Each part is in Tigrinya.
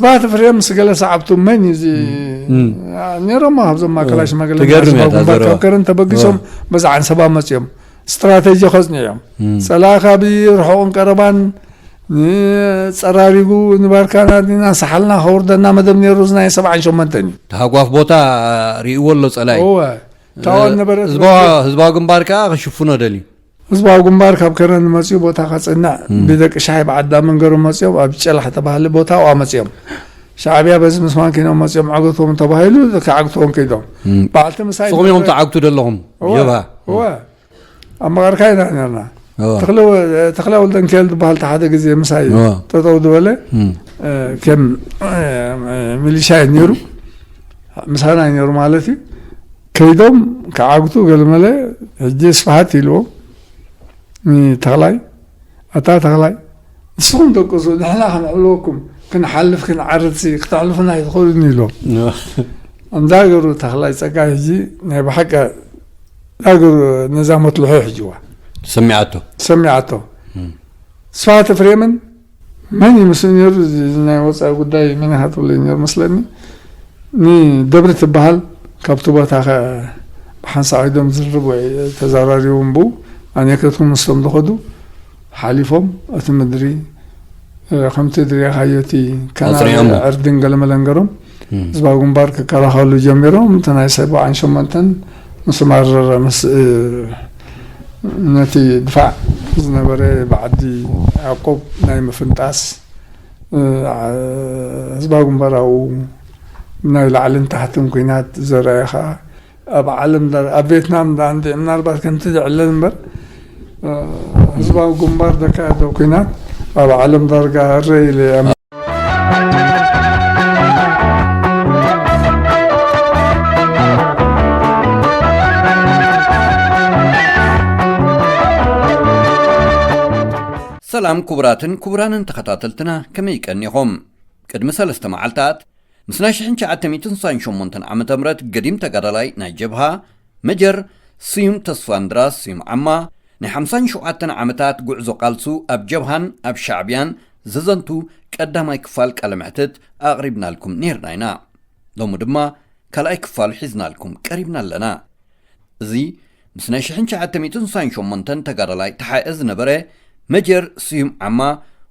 ስብሃት ፍሬም ምስ ገለ ሰዓብቱ መን እዩ እዚ? እም። አ፣ ነይሮም ኣብዞም ማእከላይ እም። ሽማግለ ትገርም እያ እታ ግንባር ዘረባ። ካብ ከረን ተበጊሶም እም። በዚ ዓንሰባ መጺኦም። ስትራተጂ ከጽንዑ እዮም። እም። ጸላኢ ካብ ርሑቕን ቀረባን ንጸራሪጉ ንባርካና ዲና ሰሓልና ከውርደና መደብ ነይሩ፣ እዚ ናይ ሰብዓን ሸሞንተን እዩ። ተሃጓፍ ቦታ ርእይዎ ኣሎ ጸላኢ። እወ። ታዋን እ፣ ነበረት ህዝባዊ፣ ህዝባዊ ግንባር ከኣ ክሽፍኖ ደልዩ። ህዝባዊ ግንባር ካብ ከረን መጺኡ ቦታ ከጽንዕ እም። ብደቂ ሻሂ ብዓዳ መንገሩ መጺኦም ኣብ ጨላሕ ተባሃለ ቦታ ኣብኣ መጺኦም። ሻዕብያ በዚ ምስ ማኪኖም መጺኦም ዓገቶም ተባሂሉ ክዓግትዎም ከይዶም። እም። በዓልቲ ምሳይ ንስኹም ኢኹም ትዓግቱ ዘለኹም እወ፣ ጀብሃ። እወ። ኣብ መቐርካ ኢና ነርና። እወ። ተኽለ፣ ተኽለ ወልደንኪኤል ዝበሃል እቲ ሓደ ግዜ ምሳይ እወ። ጠጠው ዝበለ፣ እም። እ፣ ከም፣ እ፣ ሚሊሻ እዩ ነይሩ። ምሳና እዩ ነይሩ ማለት እዩ። ከይዶም ክዓግቱ ገለመለ፣ ሕጂ ስፍሓት ኢልዎም። እ፣ ተኽላይ፣ ኣታ ተኽላይ፣ ንስኹም ደቅሱ፣ ንሕና ክንዕልወኩም፣ ክንሓልፍ፣ ክንዓርድሲ፣ ክተሕልፉና ኣይትኽእሉን ኢሎም። እወ። እንዳ ገሩ ተኽላይ ጸጋይ ሕጂ ናይ ብሓቂ እንዳ ገሩ ነዛ መትልሖ ይሕጅዋ። ሰሚዓቶ። ሰሚዓቶ። እም። ስብሃት ኤፍሬምን መን ይመስል ነይሩ? እዚ ናይ ወፃኢ ጉዳይ መን ኢኻ ትብሎ ነይሩ መስለኒ። ንደብሪ ትበሃል ካብቲ ቦታ ከ-፣ ብሓንሳእ ኢዶም ዝርርብ ወይ ተዘራሪቦም ብኡ ኣኔከትኩም ምስቶም ዝኸዱ ሓሊፎም እቲ ምድሪ፣ እ፣ ከምቲ ድሪኻዮ እቲ ከናን ኣጽሪዖሞ። ዕርድን ገለመለን ገሮም እም። ህዝባዊ ግንባር ክከላኸሉ ጀሚሮም። እቲ ናይ ሰብዓን ሸሞንተን ምስ ማረረ ምስ፣ እ፣ ነቲ ድፋዕ ዝነበረ ብዓዲ ያዕቆብ ናይ ምፍንጣስ፣ እ፣ ዓ-፣ ህዝባዊ ግንባር ኣብኡ ናይ ላዕልን ታሕትን ኲናት ዘርኣየ ኸኣ ኣብ ዓለም ዳር-፣ ኣብ ቬትናም ዳ እንዲ ምናልባት ከምቲ ዝዕለል እምበር፣ እ፣ ህዝባዊ ግንባር ዘካየዶ ኲናት ኣብ ዓለም ዳርጋ እረ ኢለ እየ። ሰላም ክቡራትን ክቡራንን ተኸታተልትና፣ ከመይ ቀኒኹም? ቅድሚ ሰለስተ መዓልታት፣ ምስ ናይ ሽሕን ትሽዓተ ሚእትን ስሳን ሸሞንተን ዓመተ ምህረት ገዲም ተጋዳላይ ናይ ጀብሃ፣ መጀር ስዩም ተስፋንድራስ ስዩም ዓማ፣ ናይ ሓምሳን ሸውዓተን ዓመታት ጉዕዞ ቃልሱ ኣብ ጀብሃን ኣብ ሻዕብያን ዘዘንቱ ቀዳማይ ክፋል ቃለ መሕትት ኣቕሪብናልኩም ኔርና ኢና። ሎሚ ድማ ካልኣይ ክፋሉ ሒዝናልኩም ቀሪብና ኣለና። እዚ ምስ ናይ ሽሕን ትሽዓተ ሚእትን ስሳን ሸሞንተን ተጋዳላይ ተሓኤ ዝነበረ መጀር ስዩም ዓማ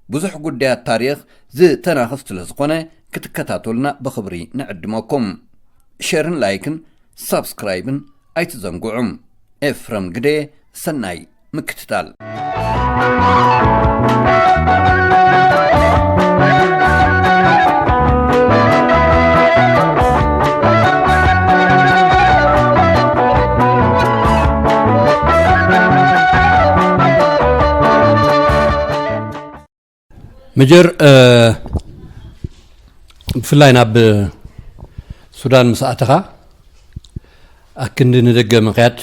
ብዙሕ ጉዳያት ታሪኽ ዝተናኽፍ ስለ ዝኾነ ክትከታተሉና ብኽብሪ ንዕድመኩም። ሸርን ላይክን ሳብስክራይብን ኣይትዘንግዑ። ኤፍረም ግደ፣ ሰናይ ምክትታል። መጀር፣ እ፣ ብፍላይ ናብ ሱዳን ምስ ኣተኻ ኣክንዲ ንደገ ምኽያድ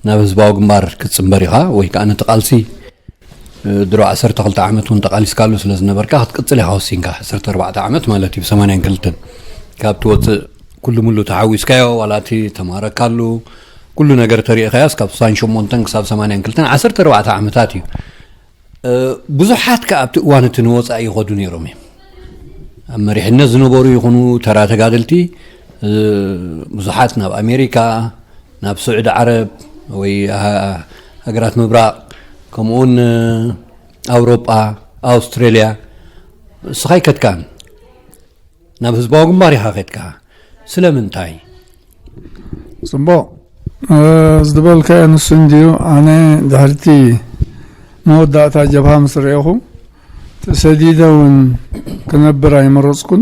ናብ ህዝባዊ ግንባር ክትጽንበር ኢኻ፣ ወይ ከኣ ነቲ ቃልሲ፣ እ፣ ድሮ ዓሰርተ ክልተ ዓመት እውን ተቓሊስካሉ ስለ ዝነበርካ ክትቅጽል ኢኻ ወሲንካ። ዓሰርተ ኣርባዕተ ዓመት ማለት እዩ፣ ብ ሰማንያን ክልተን ካብ ትወጽእ ኩሉ ሙሉ ተሓዊስካዮ፣ ዋላ እቲ ተማረካሉ ኩሉ ነገር ተሪእኻዮስ፣ ካብ ስሳን ሸሞንተን ክሳብ ሰማንያን ክልተን ዓሰርተ ኣርባዕተ ዓመታት እዩ። እ፣ ብዙሓት ከኣ ኣብቲ እዋን እቲ ንወጻኢ ይኸዱ ነይሮም እዮም። ኣብ መሪሕነት ዝነበሩ ይኹኑ ተራ ተጋደልቲ፣ እ፣ ብዙሓት ናብ ኣሜሪካ፣ ናብ ስዑዲ ዓረብ ወይ ሃ-፣ ሃገራት ምብራቕ፣ ከምኡውን፣ እ፣ ኣውሮጳ፣ ኣውስትራልያ፣ እስኻ ኣይከድካን። ናብ ህዝባዊ ግንባር ኢኻ ኸድካ። ስለምንታይ? ጽቡቕ። እ፣ ዝድበልካዮ ንሱ እንድዩ። ኣነ ድሕርቲ መወዳእታ ጀብሃ ምስ ረኤኹ፣ ተሰዲደ እውን ክነብር ኣይመረጽኩን።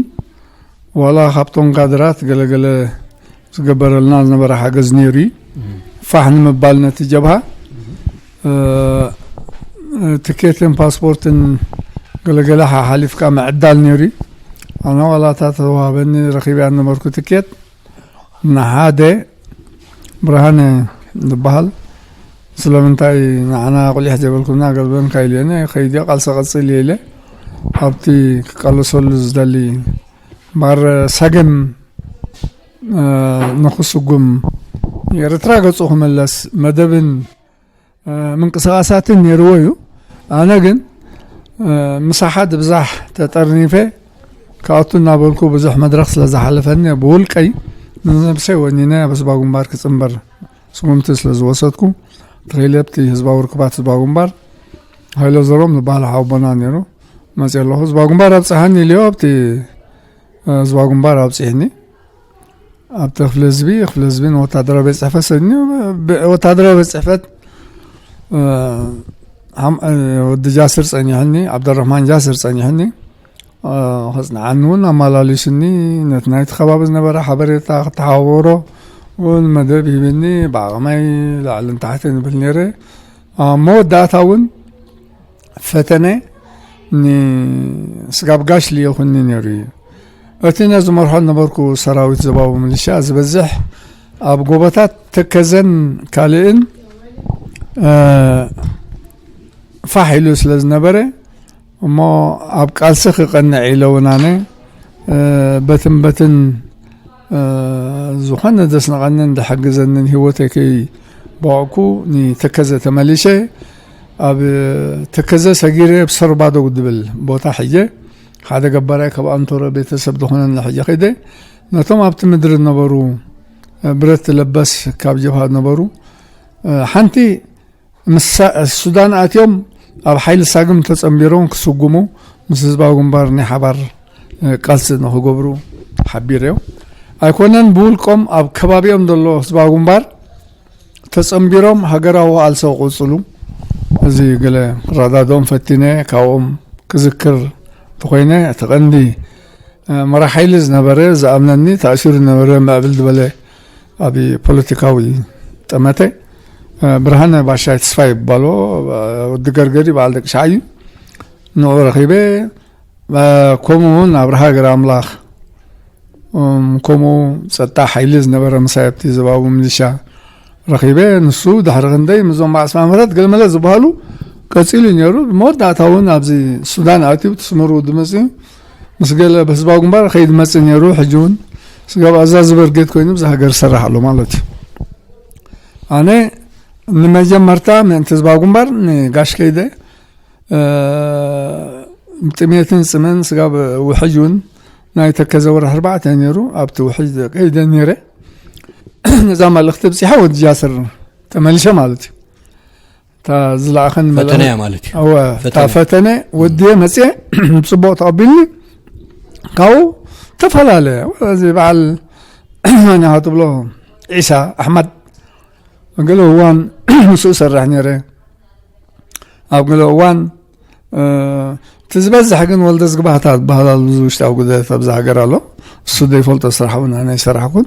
ዋላ ካብቶም ካድራት ገለገለ ዝገበረልና ዝነበረ ሓገዝ ነይሩ እዩ። ፋሕ ንምባል ነቲ ጀብሃ፣ እ፣ ትኬትን ፓስፖርትን ገለገለ ሓሓሊፍካ ምዕዳል ነይሩ እዩ። ኣነ ዋላ እታ ተዋህበኒ ረኺበያ ዝነበርኩ ትኬት ንሓደ ብርሃነ ዝበሃል ስለምንታይ ንዓና ቁሊሕ ዘይበልኩና ገልበንካ ኢልየኒ ከይደ ቃልሰ ቀጽል ኢለ ኣብቲ ክቃለሰሉ ዝደሊ እምበኣር ሰገን፣ እ፣ ንኽስጉም ንኤርትራ ገጹ ክምለስ መደብን፣ እ፣ ምንቅስቓሳትን ነይርዎ እዩ። ኣነ ግን፣ እ፣ ምሳሓ ድብዛሕ ተጠርኒፈ ክኣቱ እናበልኩ ብዙሕ መድረኽ ስለ ዝሓለፈኒ፣ ብውልቀይ ንነብሰይ ወኒነ ኣብ ህዝባዊ ግንባር ክጽንበር ስጉምቲ ስለ ዝወሰድኩ፣ ተኺለ ኣብቲ ህዝባዊ ርክባት ህዝባዊ ግንባር፣ ሃይለ ዘሮም ዝበሃል ሓወቦና ነይሩ፣ መፅእ ኣለኹ። ህዝባዊ ግንባር ኣብፅሓኒ ኢልዮ ኣብቲ፣ እ፣ ህዝባዊ ግንባር ኣብፅሕኒ። ኣብቲ ክፍለ ህዝቢ፣ ክፍለ ህዝቢ ንወታደራዊ ቤት ፅሕፈት ሰኒ፣ ብ-፣ ወታደራዊ ቤት ፅሕፈት፣ እ፣ ሓም-፣ እ፣ ወዲ ጃስር ፀኒሕኒ፣ ዓብደረሕማን ጃስር ፀኒሕኒ። እ፣ ከፅንዓኒ እውን ኣመላሊሱኒ። ነቲ ናይቲ ከባቢ ዝነበረ ሓበሬታ ክተሓዋወሮ እውን መደብ ሂብኒ። ብዓቕመይ ላዕልን ታሕትን ይብል ነይረ። ኣብ መወዳእታ እውን ፈተነ ንስጋብ ጋሽ ልኢኹኒ ነይሩ እዩ። እቲ ነዚ መርሖ ዝነበርኩ ሰራዊት ዞባዊ ሚሊሻ ዝበዝሕ ኣብ ጎቦታት ተከዘን ካልእን፣ እ፣ ፋሕ ኢሉ ስለ ዝነበረ፣ እሞ ኣብ ቃልሲ ክቐንዕ ኢለ እውን ኣነ፣ እ፣ በትን በትን፣ እ፣ ዝኾነ ዘስንቐንን ዝሕግዘንን ህይወተይ ከይበቕዕኩ ንተከዘ ተመሊሸ። ኣብ ተከዘ ሰጊረ ኣብ ሰርባዶ ዝብል ቦታ ሕጀ ሓደ ገባራይ ካብ ኣንቶረ ቤተሰብ ዝኾነና ሕጀ ከይደ ነቶም ኣብቲ ምድሪ ዝነበሩ፣ እ፣ ብረት ለበስ ካብ ጀብሃ ዝነበሩ፣ እ፣ ሓንቲ ምስ ሳ-፣ ሱዳን ኣትዮም ኣብ ሓይሊ ሳግም ተጸንቢሮም ክስጉሙ ምስ ህዝባዊ ግንባር ናይ ሓባር፣ እ፣ ቃልሲ ንኽገብሩ ሓቢረዮም። ኣይኮነን ብውልቆም ኣብ ከባቢኦም ዘሎ ህዝባዊ ግንባር ተጸንቢሮም ሃገራዊ ቃልሲ ክቕጽሉ፣ እዚ ገለ ክረዳድኦም ፈቲነ፣ ካብኦም ክዝክር እንተኾይነ፣ እቲ ቀንዲ፣ እ፣ መራሕ ሓይሊ ዝነበረ፣ ዝኣምነኒ፣ ተኣሲሩ ዝነበረ፣ ምዕብል ዝበለ ኣብ ፖለቲካዊ ጠመተ፣ እ፣ ብርሃነ ባሻይ ተስፋ ይባሎ፣ እ፣ ወዲ ገርገሪ በዓል ደቂ ሸዓ እዩ። ንዑ ረኺበ፣ እ፣ ከምኡ እውን ኣብርሃ ገረ ኣምላኽ፣ እም፣ ከምኡ ጸጥታ ሓይሊ ዝነበረ ምሳይ ኣብቲ ዞባዊ ሚሊሻ ረኺበ። ንሱ ድሕሪ ክንደይ ምስዞም በዓል ስማምረት ገለመለ ዝበሃሉ ቀጺሉ እዩ ነይሩ። መወዳእታ እውን ኣብዚ ሱዳን ኣትዩ፣ ትስምሩ ድመጽ እዩ። ምስ ገለ ብህዝባዊ ግንባር ከይድ መጽእ ነይሩ። ሕጂ እውን ስጋብ ኣዛዚ በርጌድ ኮይኑ ብዛ ሃገር ዝሰርሕ ኣሎ ማለት እዩ። ኣነ ንመጀመርታ ምእንቲ ህዝባዊ ግንባር ንጋሽ ከይደ፣ እ፣ ጥሜትን ጽምን ስጋብ ውሕጅ እውን ናይ ተከዘ ወርሒ ኣርባዕተ ነይሩ። ኣብቲ ውሕጅ ከይደ ነይረ። ነዛ መልእኽቲ ብጽሓ ወዲ ጃስር ተመሊሸ ማለት እዩ። እታ ዝለኣኸን ፈተነ እያ ማለት እዩ። እወ፣ እታ ፈተነ። ፈተነ ወድየ መፅየ ብፅቡቕ ተቐቢልኒ። ካብኡ ተፈላለ። እዚ በዓል መን ኢኻ ትብሎ? ዒሳ ኣሕመድ። ገለ እዋን ምስኡ ሰርሕ ነይረ። ኣብ ገለ እዋን፣ እ፣ እቲ ዝበዝሕ ግን ወልደ ዝግባህታ ዝበሃል ኣሎ፣ እዚ ውሽጣዊ ጉዳያት ኣብዚ ሃገር ኣሎ። እሱ ዘይፈልጦ ስራሕ እውን ኣነ ኣይሰራሕኩን።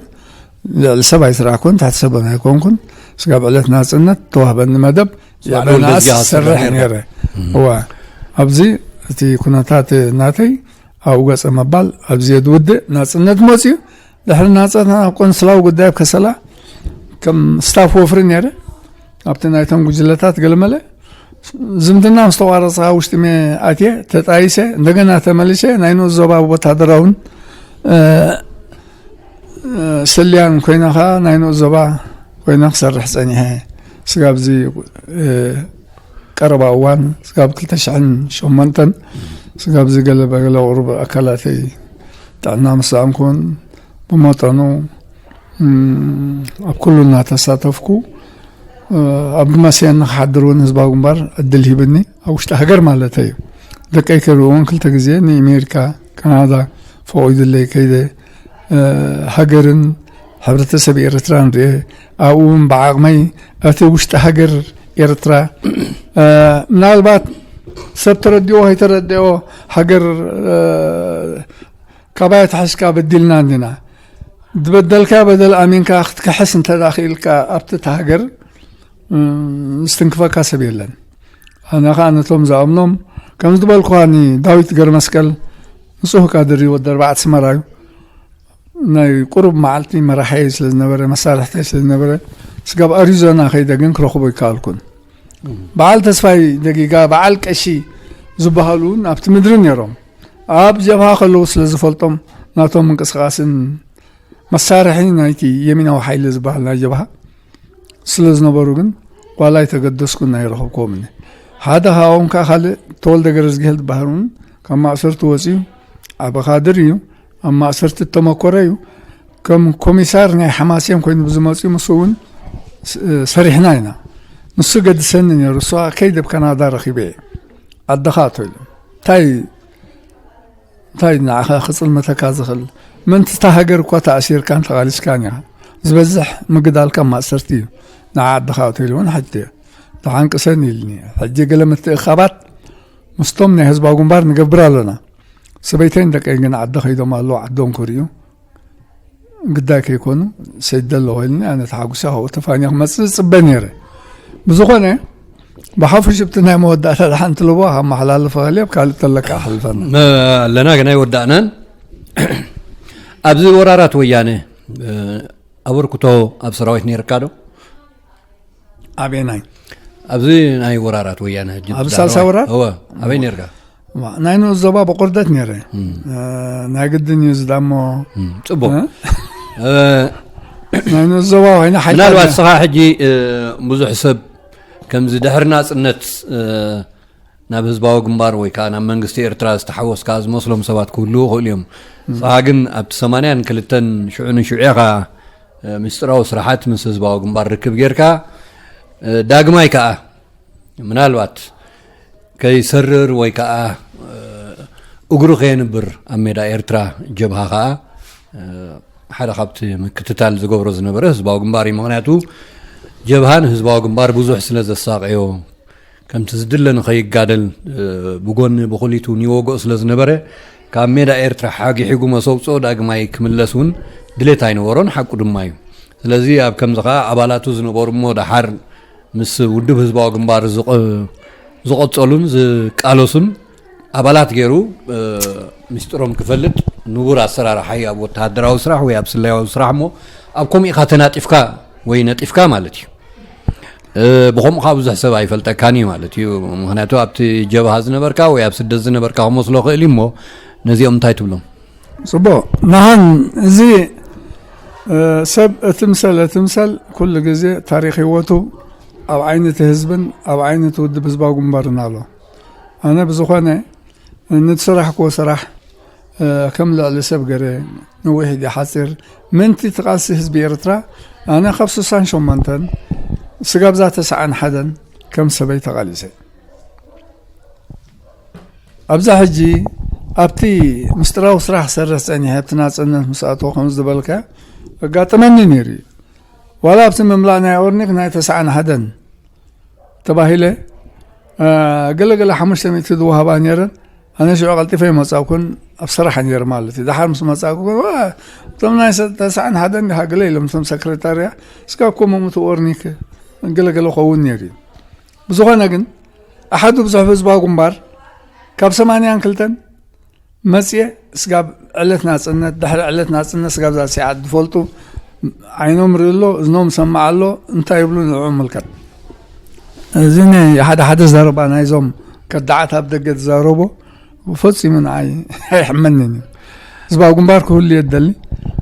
ልዕሊ ሰብ ኣይሰራሕኩን፣ ትሕቲ ሰብ እውን ኣይኮንኩን። ስጋብ ዕለት ናጽነት ተዋህበኒ መደብ ስማዕ፣ የበናስ ወልደ ዝግባህ ሰርሕ ሰርሕ ነይረ። ነይረ። እም። እዋ፣ ኣብዚ እቲ ኩነታት ናተይ ኣብኡ ገጸ ምባል ኣብዚ የድውድእ። ናጽነት መጽዩ፣ ድሕሪ ናጽነት ኣብ ቆንስላዊ ጉዳይ ኣብ ከሰላ ከም ስታፍ ወፍሪ ነይረ። ኣብቲ ናይቶም ጉጅለታት ገለመለ ዝምድና ምስ ተቋረጸ፣ ውሽጢ መ-፣ ኣትየ ተጣይሰ፣ እንደገና ተመሊሰ ናይ ንኡስ ዞባ ወታደራውን፣ እ፣ እ፣ ስልያን ኮይነ ኸኣ ናይ ንኡስ ዞባ ኮይነ ክሰርሕ ጸኒሐ። ስጋብ እዚ፣ እ፣ ቀረባ እዋን፣ ስጋብ ክልተ ሽሕን ሸሞንተን፣ ስጋብ እዚ ገለ በገለ ቁሩብ ኣካላተይ ጥዕና ምስ ሰኣንኩን፣ ብመጠኑ፣ እም፣ ኣብ ኩሉ እናተሳተፍኩ፣ እ፣ ኣብ መሰየኒ ክሓድር እውን ህዝባዊ ግንባር ዕድል ሂብኒ፣ ኣብ ውሽጢ ሃገር ማለተይ እዩ። ደቀይ ከርእዎም ክልተ ግዜ ንኣሜሪካ፣ ካናዳ ፈቒዱለይ ከይደ፣ እ፣ ሃገርን ሕብረተሰብ ኤርትራን ርኤ። ኣብኡ እውን ብዓቕመይ እቲ ውሽጢ ሃገር ኤርትራ፣ እ፣ ምናልባት ሰብ ተረዲኦ ከይተረዲኦ ሃገር፣ እ፣ ካባይ ኣትሒዝካ በዲልና እንዲና። ዝበደልካ በደል ኣሚንካ ክትክሕስ እንተ ደኣ ክኢልካ ኣብቲ እታ ሃገር፣ እም፣ ዝትንክፈካ ሰብ የለን። ኣነ ኸኣ ነቶም ዝኣምኖም፣ ከም ዝበልኩኻ፣ ንዳዊት ገረመስቀል ንጹህ ካድር እዩ፣ ወዲ ኣርባዕተ ኣስመራ እዩ። ናይ ቁሩብ መዓልቲ መራሒየይ ስለ ዝነበረ፣ መሳርሕተይ ስለ ዝነበረ፣ ስጋብ ኣሪዞና ከይደ ግን ክረኽቦ ኣይከኣልኩን። በዓል ተስፋይ ደጊጋ፣ በዓል ቀሺ ዝበሃሉ እውን ኣብቲ ምድሪ ነይሮም። ኣብ ጀብሃ ከለዉ ስለ ዝፈልጦም፣ ናቶም ምንቅስቓስን መሳርሒ ናይቲ የሚናዊ ሓይሊ ዝበሃል ናይ ጀብሃ ስለ ዝነበሩ ግን፣ ዋላ ኣይተገደስኩን ኣይረኸብክዎምን። ሓደ ካብኦም ከኣ ካልእ ተወልደ ገረዝግሄል ዝበሃል እውን ካብ ማእሰርቲ ወፂኡ ዓቢ ካድር እዩ። ኣብ ማእሰርቲ እተመኮረ እዩ። ከም ኮሚሳር ናይ ሓማሴን ኮይኑ ብዝመፅኡ ምስ እውን ስ- ሰሪሕና ኢና። ንሱ ገድሰኒ ነይሩ። እሱ ከይደ ኣብ ካናዳ ረኺበ እየ። ዓድኻ እቶ ኢሉ። እንታይ እንታይ ንዓኻ ክፅልመተካ ዝኽእል? ምእንቲ እታ ሃገር እኳ ተኣሲርካን ተቓሊስካን ኢኻ። ዝበዝሕ ምግዳልካ ማእሰርቲ እዩ። ንዓ ዓድኻ እቶ ኢሉ እውን ሓቲተ። ደሓን ቅሰን ኢልኒ። ሕጂ ገለ ምትእኻባት ምስቶም ናይ ህዝባዊ ግንባር ንገብር ኣለና። ሰበይተይን ደቀይን ግን ዓዲ ከይዶም ኣለዉ። ዓዶም ክርእዩ ግዳይ ከይኮኑ ሰይደ ኣለኹ ኢልኒ። ኣነ ተሓጉሰ ካብኡ ተፋንየ ክመፅእ ዝፅበ ነይረ። ብዝኾነ ብሓፉሽ ኣብቲ ናይ መወዳእታ ደሓን ትልቦ ከመሓላልፈ ከልየ ኣብ ካልእ ተለካ ኣሕልፈና። ኣለና ግን ኣይወዳእናን። ኣብዚ ወራራት ወያነ ኣበርክቶ ኣብ ሰራዊት ነይርካ ዶ? ኣበየናይ? ኣብዚ ናይ ወራራት ወያነ ሕጂ ኣብ ትዛረብ ሳልሳይ ወራር? እወ፣ ኣበይ ነይርካ? ዋ፣ ናይ ንኡስ ዞባ ብቑርደት ነይረ። እ፣ ናይ ግድን እዩ ዝዳሞ። እም፣ ጽቡቕ። እ? እ፣ ናይ ንኡስ ዞባ ኮይነ ሓይታ ምናልባት ነይረ። ንስኻ ሕጂ፣ እ፣ ብዙሕ ሰብ ከምዚ ድሕሪ ናጽነት፣ እ፣ ናብ ህዝባዊ ግንባር ወይ ከኣ ናብ መንግስቲ ኤርትራ ዝተሓወስካ ዝመስሎም ሰባት ክህልዉ ይኽእሉ እዮም። ንስኻ ግን ኣብቲ ሰማንያን ክልተን ሽዑ ንሽዑ ኢኻ፣ እ፣ ምስጢራዊ ስራሓት ምስ ህዝባዊ ግንባር ርክብ ጌርካ፣ እ፣ ዳግማይ ከኣ ምናልባት ከይሰርር ወይ ከኣ፣ እ፣ እግሩ ከየንብር ኣብ ሜዳ ኤርትራ ጀብሃ ከኣ፣ እ፣ ሓደ ካብቲ ምክትታል ዝገብሮ ዝነበረ ህዝባዊ ግንባር እዩ። ምኽንያቱ ጀብሃ ንህዝባዊ ግንባር ብዙሕ ስለ ዘሳቕዮ፣ ከምቲ ዝድለ ንኸይጋደል፣ እ፣ ብጎኒ ብኹሊቱ ይወግኦ ስለ ዝነበረ፣ ካብ ሜዳ ኤርትራ ሓጊሒጉ መሰውጽኦ ዳግማይ ክምለስ እውን ድሌት ኣይነበሮን፣ ሓቁ ድማ እዩ። ስለዚ ኣብ ከምዚ ኸኣ ኣባላቱ ዝነበሩ እሞ ደሓር ምስ ውድብ ህዝባዊ ግንባር ዝቐ-፣ ዝቐጸሉን ዝቃለሱን ኣባላት ገይሩ፣ እ፣ ምስጢሮም ክፈልጥ ንቡር ኣሰራርሓ እዩ። ኣብ ወተሃደራዊ ስራሕ ወይ ኣብ ስለያዊ ስራሕ እሞ ኣብ ከምኡ ኢኻ ተናጢፍካ ወይ ነጢፍካ ማለት እዩ። እ፣ ብኸምኡ ከዓ ብዙሕ ሰብ ኣይፈልጠካን እዩ ማለት እዩ። ምኽንያቱ ኣብቲ ጀብሃ ዝነበርካ ወይ ኣብ ስደት ዝነበርካ ክመስሎ ክእል እዩ እሞ ነዚኦም እንታይ ትብሎም? ጽቡቕ። ንሃን እዚ፣ እ፣ ሰብ እትምሰል እትምሰል ኩሉ ግዜ ታሪኽ ህይወቱ ኣብ ዓይኒ እቲ ህዝብን ኣብ ዓይኒ እቲ ውድብ ህዝባዊ ግንባርን ኣሎ። ኣነ ብዝኾነ ንዝሰራሕክዎ ስራሕ፣ እ፣ ከም ልዕሊ ሰብ ገረ ነዊሕ ድዩ ሓፂር ምእንቲ እቲ ቃልሲ ህዝቢ ኤርትራ ኣነ ካብ ስሳን ሸሞንተን ስጋብዛ ተስዓን ሓደን ከም ሰበይ ተቓሊሰ። ኣብዛ ሕጂ ኣብቲ ምስጢራዊ ስራሕ ክሰርሕ ጸኒሐ ኣብቲ ናጽነት ምስ ኣተኹ ከም ዝበልካ ኣጋጠመኒ ነይሩ እዩ። ዋላ ኣብቲ ምምላእ ናይ ኦርኒክ ናይ ተስዓን ሓደን ተባሂለ፣ እ፣ ገለ ገለ ሓሙሽተ ሚእቲ ዝወሃባ ነይረን። ኣነ ሽዑ ቀልጢፈ ይመጻእኩን ኣብ ስራሕ ነይረ ማለት እዩ። ደሓር ምስ መጻእኩ፣ ዋ፣ እቶም ናይ ሰ-፣ ተስዓን ሓደን ዲኻ ገለ ኢሎም እቶም ሰክረታርያ፣ እስካ እኮ መሙት ኦርኒክ ገለ ገለ ክኸውን ነይሩ እዩ። ብዝኾነ ግን ኣሓዱ ብዙሕ ህዝባዊ ግንባር ካብ ሰማንያን ክልተን መጽየ ስጋብ ዕለት ናጽነት፣ ድሕሪ ዕለት ናጽነት ስጋብ ዛሲዓ ዝፈልጡ ዓይኖም ርኢ ኣሎ፣ እዝኖም ሰማዕ ኣሎ፣ እንታይ ይብሉ ንዕኡ ምልከት። እዚ ናይ ሓደ ሓደ ዘረባ ናይዞም ከዳዓት ኣብ ደገ ዝዛረቦ ፈጺሙ ንዓይ ኣይሕመንን እዩ። ህዝባዊ ግንባር ክህሉ እየ ዝደሊ።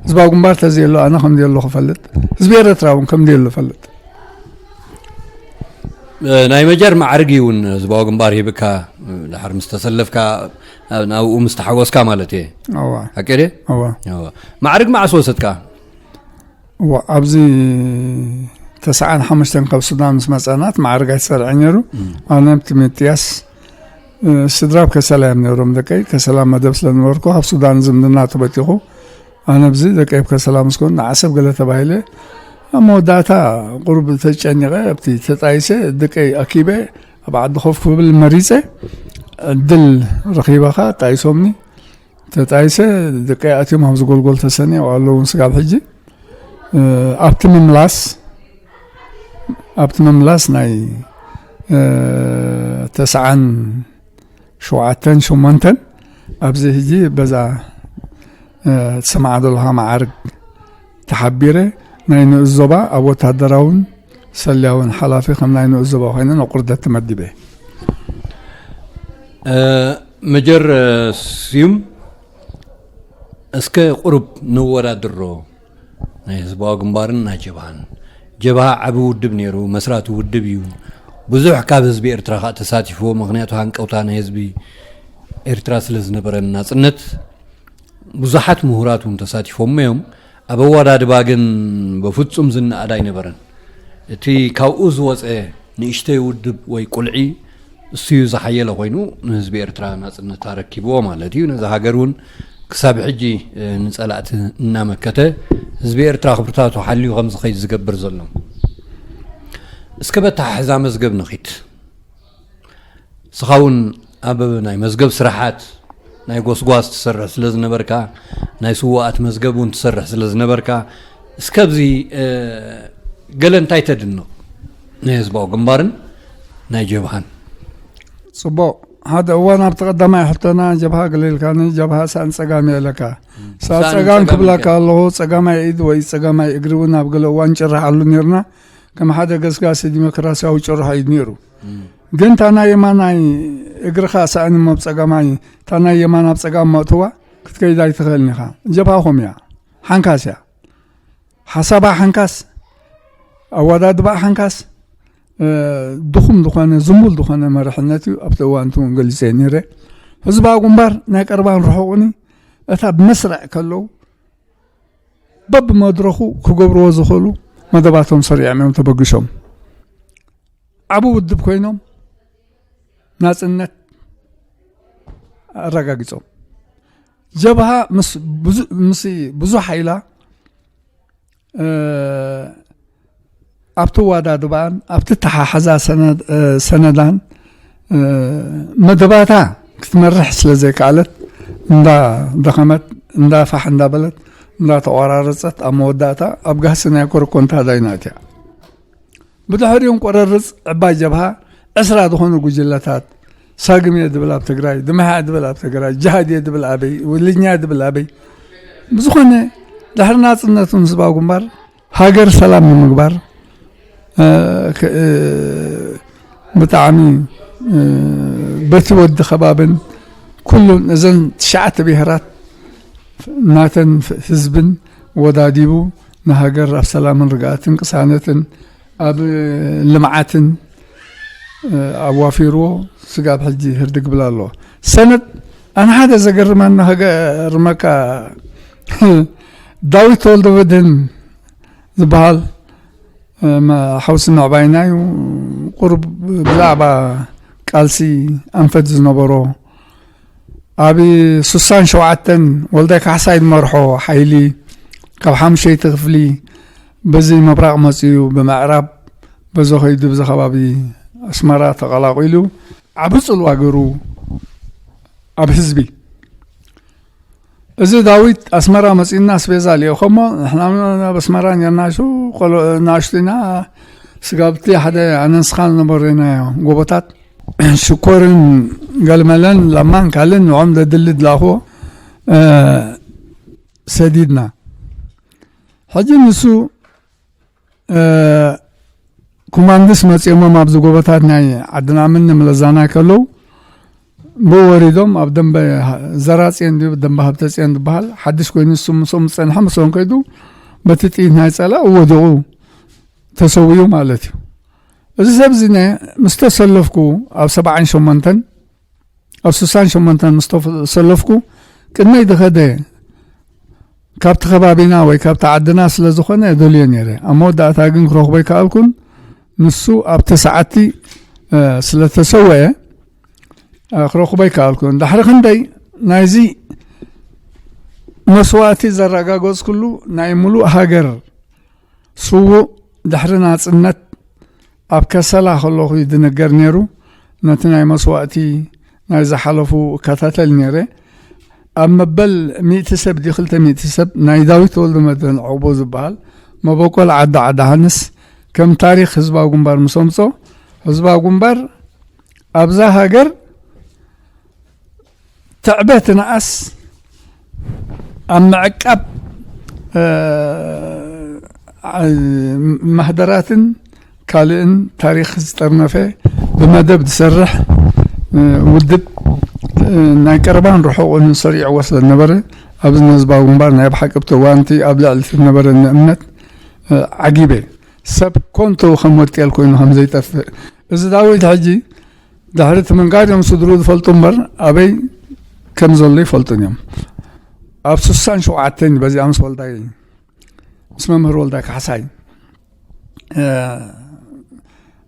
ህዝባዊ ግንባር ተዘየሎ ኣነ ከም ዘየሎ ክፈልጥ፣ ህዝቢ ኤረትራ እውን ከም ዘየሎ ፈልጥ። እ፣ ናይ መጀር ማዕርግ እዩ እውን ህዝባዊ ግንባር ሂብካ፣ እ፣ ድሓር ምስ ተሰለፍካ፣ ናብ-፣ ናብኡ ምስ ተሓወስካ ማለት እየ። እዋ። ሓቂ ድየ? እዋ። እዋ። ማዕርግ መዓስ ወሰድካ? እዋ፣ ኣብዚ ተስዓን ሓሙሽተን ካብ ሱዳን ምስ መጻና እቲ ማዕርግ ኣይተሰርዐ ነይሩ። እም። ኣነ ኣብቲ ምጥያስ፣ እ፣ ስድራ ኣብ ከሰላ እዮም ነይሮም ደቀይ። ከሰላ መደብ ስለ ነበርኩ ካብ ሱዳን ዝምድና ተበቲኹ። ኣነ ኣብዚ ደቀይ ኣብ ከሰላ ምስ ኮን ንዓሰብ ገለ ተባሂለ። ኣብ መወዳእታ ቁሩብ ተጨኒቐ ኣብቲ ተጣይሰ ደቀይ ኣኪበ ኣብ ዓዲ ኮፍ ክብል መሪጸ። ዕድል ረኺበኻ ጣይሶምኒ። ተጣይሰ ደቀይ ኣትዮም ኣብዚ ጎልጎል ተሰንዮም ኣለዉ እውን ስጋብ ሕጂ። እ፣ ኣብቲ ምምላስ፣ ኣብቲ ምምላስ ናይ፣ እ፣ ተስዓን ሸውዓተን ሸሞንተን ኣብዚ ሕጂ በዛ፣ እ፣ ትሰምዓ ዘለኻ መዓርግ ተሓቢረ ናይ ንኡስ ዞባ ኣብ ወታደራውን ሰልያውን ሓላፊ ከም ናይ ንኡስ ዞባ ኮይነ ንቑርደት ተመዲበ። እ፣ መጀር፣ እ፣ ስዩም፣ እስከ ቁሩብ ነወዳድሮ ናይ ህዝባዊ ግንባርን ናይ ጀብሃን። ጀብሃ ዓቢ ውድብ ነይሩ፣ መስራቲ ውድብ እዩ። ብዙሕ ካብ ህዝቢ ኤርትራ ከኣ ተሳቲፍዎ፣ ምኽንያቱ ሃንቀውታ ናይ ህዝቢ ኤርትራ ስለ ዝነበረን ናጽነት ብዙሓት ምሁራት እውን ተሳቲፎም እዮም። ኣብ ኣወዳድባ ግን በፍጹም ዝነኣድ ኣይነበረን። እቲ ካብኡ ዝወጸ ንእሽተይ ውድብ ወይ ቁልዒ እሱ እዩ ዝሓየለ ኮይኑ ንህዝቢ ኤርትራ ናጽነት ኣረኪብዎ ማለት እዩ። ነዚ ሃገር እውን ክሳብ ሕጂ ንጸላእቲ እናመከተ ህዝቢ ኤርትራ ክብርታቱ ሓልዩ ከም ዝኸይድ ዝገብር ዘሎ። እስከ በተሓሕዛ መዝገብ ንኺድ። ንስኻ እውን ኣብ ናይ መዝገብ ስራሓት ናይ ጎስጓስ ትሰርሕ ስለ ዝነበርካ፣ ናይ ስዋኣት መዝገብ እውን ትሰርሕ ስለ ዝነበርካ፣ እስከ ኣብዚ ገለ እንታይ ተድንቕ ናይ ህዝባዊ ግንባርን ናይ ጀብሃን? ጽቡቕ። ሓደ እዋን ኣብቲ ቀዳማይ ሕቶና ጀብሃ ገለ ኢልካኒ፣ ጀብሃ ሳእን ጸጋም እየ ኢለካ። ሳእን ጸጋም ክብለካ ኣለኹ፣ ጸጋማይ ኢድ ወይ ጸጋማይ እግሪ እውን ኣብ ገለ እዋን ጭራሕ ኣሉ ነርና። ከም ሓደ ገስጋሲ ዲሞክራሲያዊ ጭርሖ እዩ ነይሩ። ግን እታ ናይ የማናይ እግርኻ ሳእን እሞ ብጸጋማይ፣ እታ ናይ የማን ኣብ ጸጋም መእትዋ ክትከይድ ኣይትኽእልን ኢኻ። ጀብሃ ከምኡ እያ። ሓንካስ እያ። ሓሳባ ሓንካስ፣ ኣወዳድባ ሓንካስ፣ ድኹም ዝኾነ ዝሙል ዝኾነ መርሕነት እዩ። ኣብቲ እዋን እቲ እውን ገሊጸ ነይረ። ህዝባዊ ግንባር ናይ ቀርባን ርሑቕን እታ ብመስርዕ ከለዉ በብመድረኹ ክገብርዎ ዝኽእሉ መደባቶም ሰሪዖም እዮም ተበግሾም። ዓቢ ውድብ ኮይኖም ናጽነት ኣረጋጊጾም። ጀብሃ ምስ ብዙ- ምስ ብዙሕ ሓይላ ኣብቲ ዋዳድባን ኣብቲ ተሓሓዛ ሰነዳን መደባታ ክትመርሕ ስለ ዘይከኣለት እንዳደኸመት እንዳፋሕ እንዳበለት እንዳተቆራረፀት ኣብ መወዳእታ ኣብ ጋህሲ ናይ ኮረኮንታ ዳይና እትያ። ብድሕሪኦም ቆረርፅ ዕባይ ጀብሃ ዕስራ ዝኾኑ ጉጅለታት ሳግም እየ ድብል ኣብ ትግራይ፣ ድምሓ እየ ድብል ኣብ ትግራይ፣ ጅሃድ እየ ድብል ኣበይ፣ ውልኛ እየ ድብል ኣበይ። ብዝኾነ ድሕሪ ናፅነቱን ህዝባዊ ግንባር ሃገር ሰላም ንምግባር ብጣዕሚ በቲ ወዲ ከባብን ኩሉን እዘን ትሽዓተ ብሄራት ናተን ህዝብን ወዳዲቡ ንሃገር ኣብ ሰላምን ርግኣትን ቅሳነትን ኣብ ልምዓትን ኣዋፊርዎ ስጋብ ሕጂ ህርዲ ክብል ኣሎ። ሰነድ ኣነ ሓደ ዘገርመኒ ከገርመካ ዳዊት ተወልደመድህን ዝበሃል ሓውሲ ምዕባይና እዩ። ቁሩብ ብዛዕባ ቃልሲ ኣንፈት ዝነበሮ ኣብ ሱሳን ሸውዓተን ወልዳይ ካሕሳይ ዝመርሖ ሓይሊ ካብ ሓሙሸይቲ ክፍሊ በዚ ምብራቕ መፅዩ ብምዕራብ በዚ ከይዱ ብዚ ከባቢ ኣስመራ ተቐላቒሉ ዓቢ ፅልዋ ገይሩ ኣብ ህዝቢ። እዚ ዳዊት ኣስመራ መፂና ኣስቤዛ ልኢኸሞ ንሕና ኣብ ኣስመራ ኔርና ሹ ናእሽቱ ኢና ስጋብቲ ሓደ ኣነንስኻ ዝነበሩ ናዮ ጎቦታት ሽኮርን ገልመለን ለማን ካልእን ንዖም ዘድሊ ድላኽዎ ሰዲድና። ሕጂ ንሱ ኮማንድስ መፂኦሞም ኣብዚ ጎቦታት ናይ ዓድና ምን ንምለዛና ከለዉ ብኡ ወሪዶም ኣብ ደንበ ዘራፅዮን ድዩ ደንበ ሃብተፅዮን ዝበሃል ሓድሽ ኮይኑ ንሱ ምስኦም ዝፀንሐ ምስኦም ከይዱ በቲ ጥይት ናይ ፀላእ ወዲቑ ተሰዊኡ ማለት እዩ። እዚ ሰብ እዚ ምስ ተሰለፍኩ ኣብ ሰብዓን ሸሞንተን ኣብ ስሳን ሸሞንተን ምስ ተሰለፍኩ ቅድመይ ዝኸደ ካብቲ ከባቢና ወይ ካብቲ ዓድና ስለ ዝኾነ ደልዮ ነይረ። ኣብ መወዳእታ ግን ክረኽቦ ኣይከኣልኩን። ንሱ ኣብቲ ሰዓቲ ስለ ተሰወአ ክረኽቦ ኣይከኣልኩን። ድሕሪ ክንደይ ናይዚ መስዋእቲ ዘረጋገጽኩሉ ናይ ሙሉእ ሃገር ስዉእ ድሕሪ ናጽነት ኣብ ከሰላ ከለኹ እዩ ዝንገር ነይሩ። ነቲ ናይ መስዋእቲ ናይ ዝሓለፉ እከታተል ነይረ። ኣብ መበል ሚእቲ ሰብ ድዩ ክልተ ሚእቲ ሰብ ናይ ዳዊት ተወልደመድህን ዕቕቦ ዝበሃል መበቆል ዓዲ ዓዲ ሃንስ ከም ታሪኽ ህዝባዊ ግንባር ምስ ኣምጾ ህዝባዊ ግንባር ኣብዛ ሃገር ትዕበ ትንኣስ ኣብ ምዕቃብ ማህደራትን ካልእን ታሪኽ ዝጠርነፈ ብመደብ ዝሰርሕ ውድብ ናይ ቀረባን ርሑቕን ሰሪዕዎ ስለ ዝነበረ ኣብዚ ንህዝባዊ ግንባር ናይ ብሓቂ ኣብቲ እዋንቲ ኣብ ልዕሊ እቲ ዝነበረኒ እምነት ዓጊበ። ሰብ ኮንቶ ከም ወርጤል ኮይኑ ከም ዘይጠፍእ እዚ ዳዊት ሕጂ ድሕሪ እቲ ምንጋር እዮም ስድርኡ ዝፈልጡ እምበር ኣበይ ከም ዘሎ ይፈልጡን እዮም። ኣብ ስሳን ሸውዓተን በዚኣ ምስ ወልዳይ፣ ምስ መምህር ወልዳይ ካሕሳይ፣ እ፣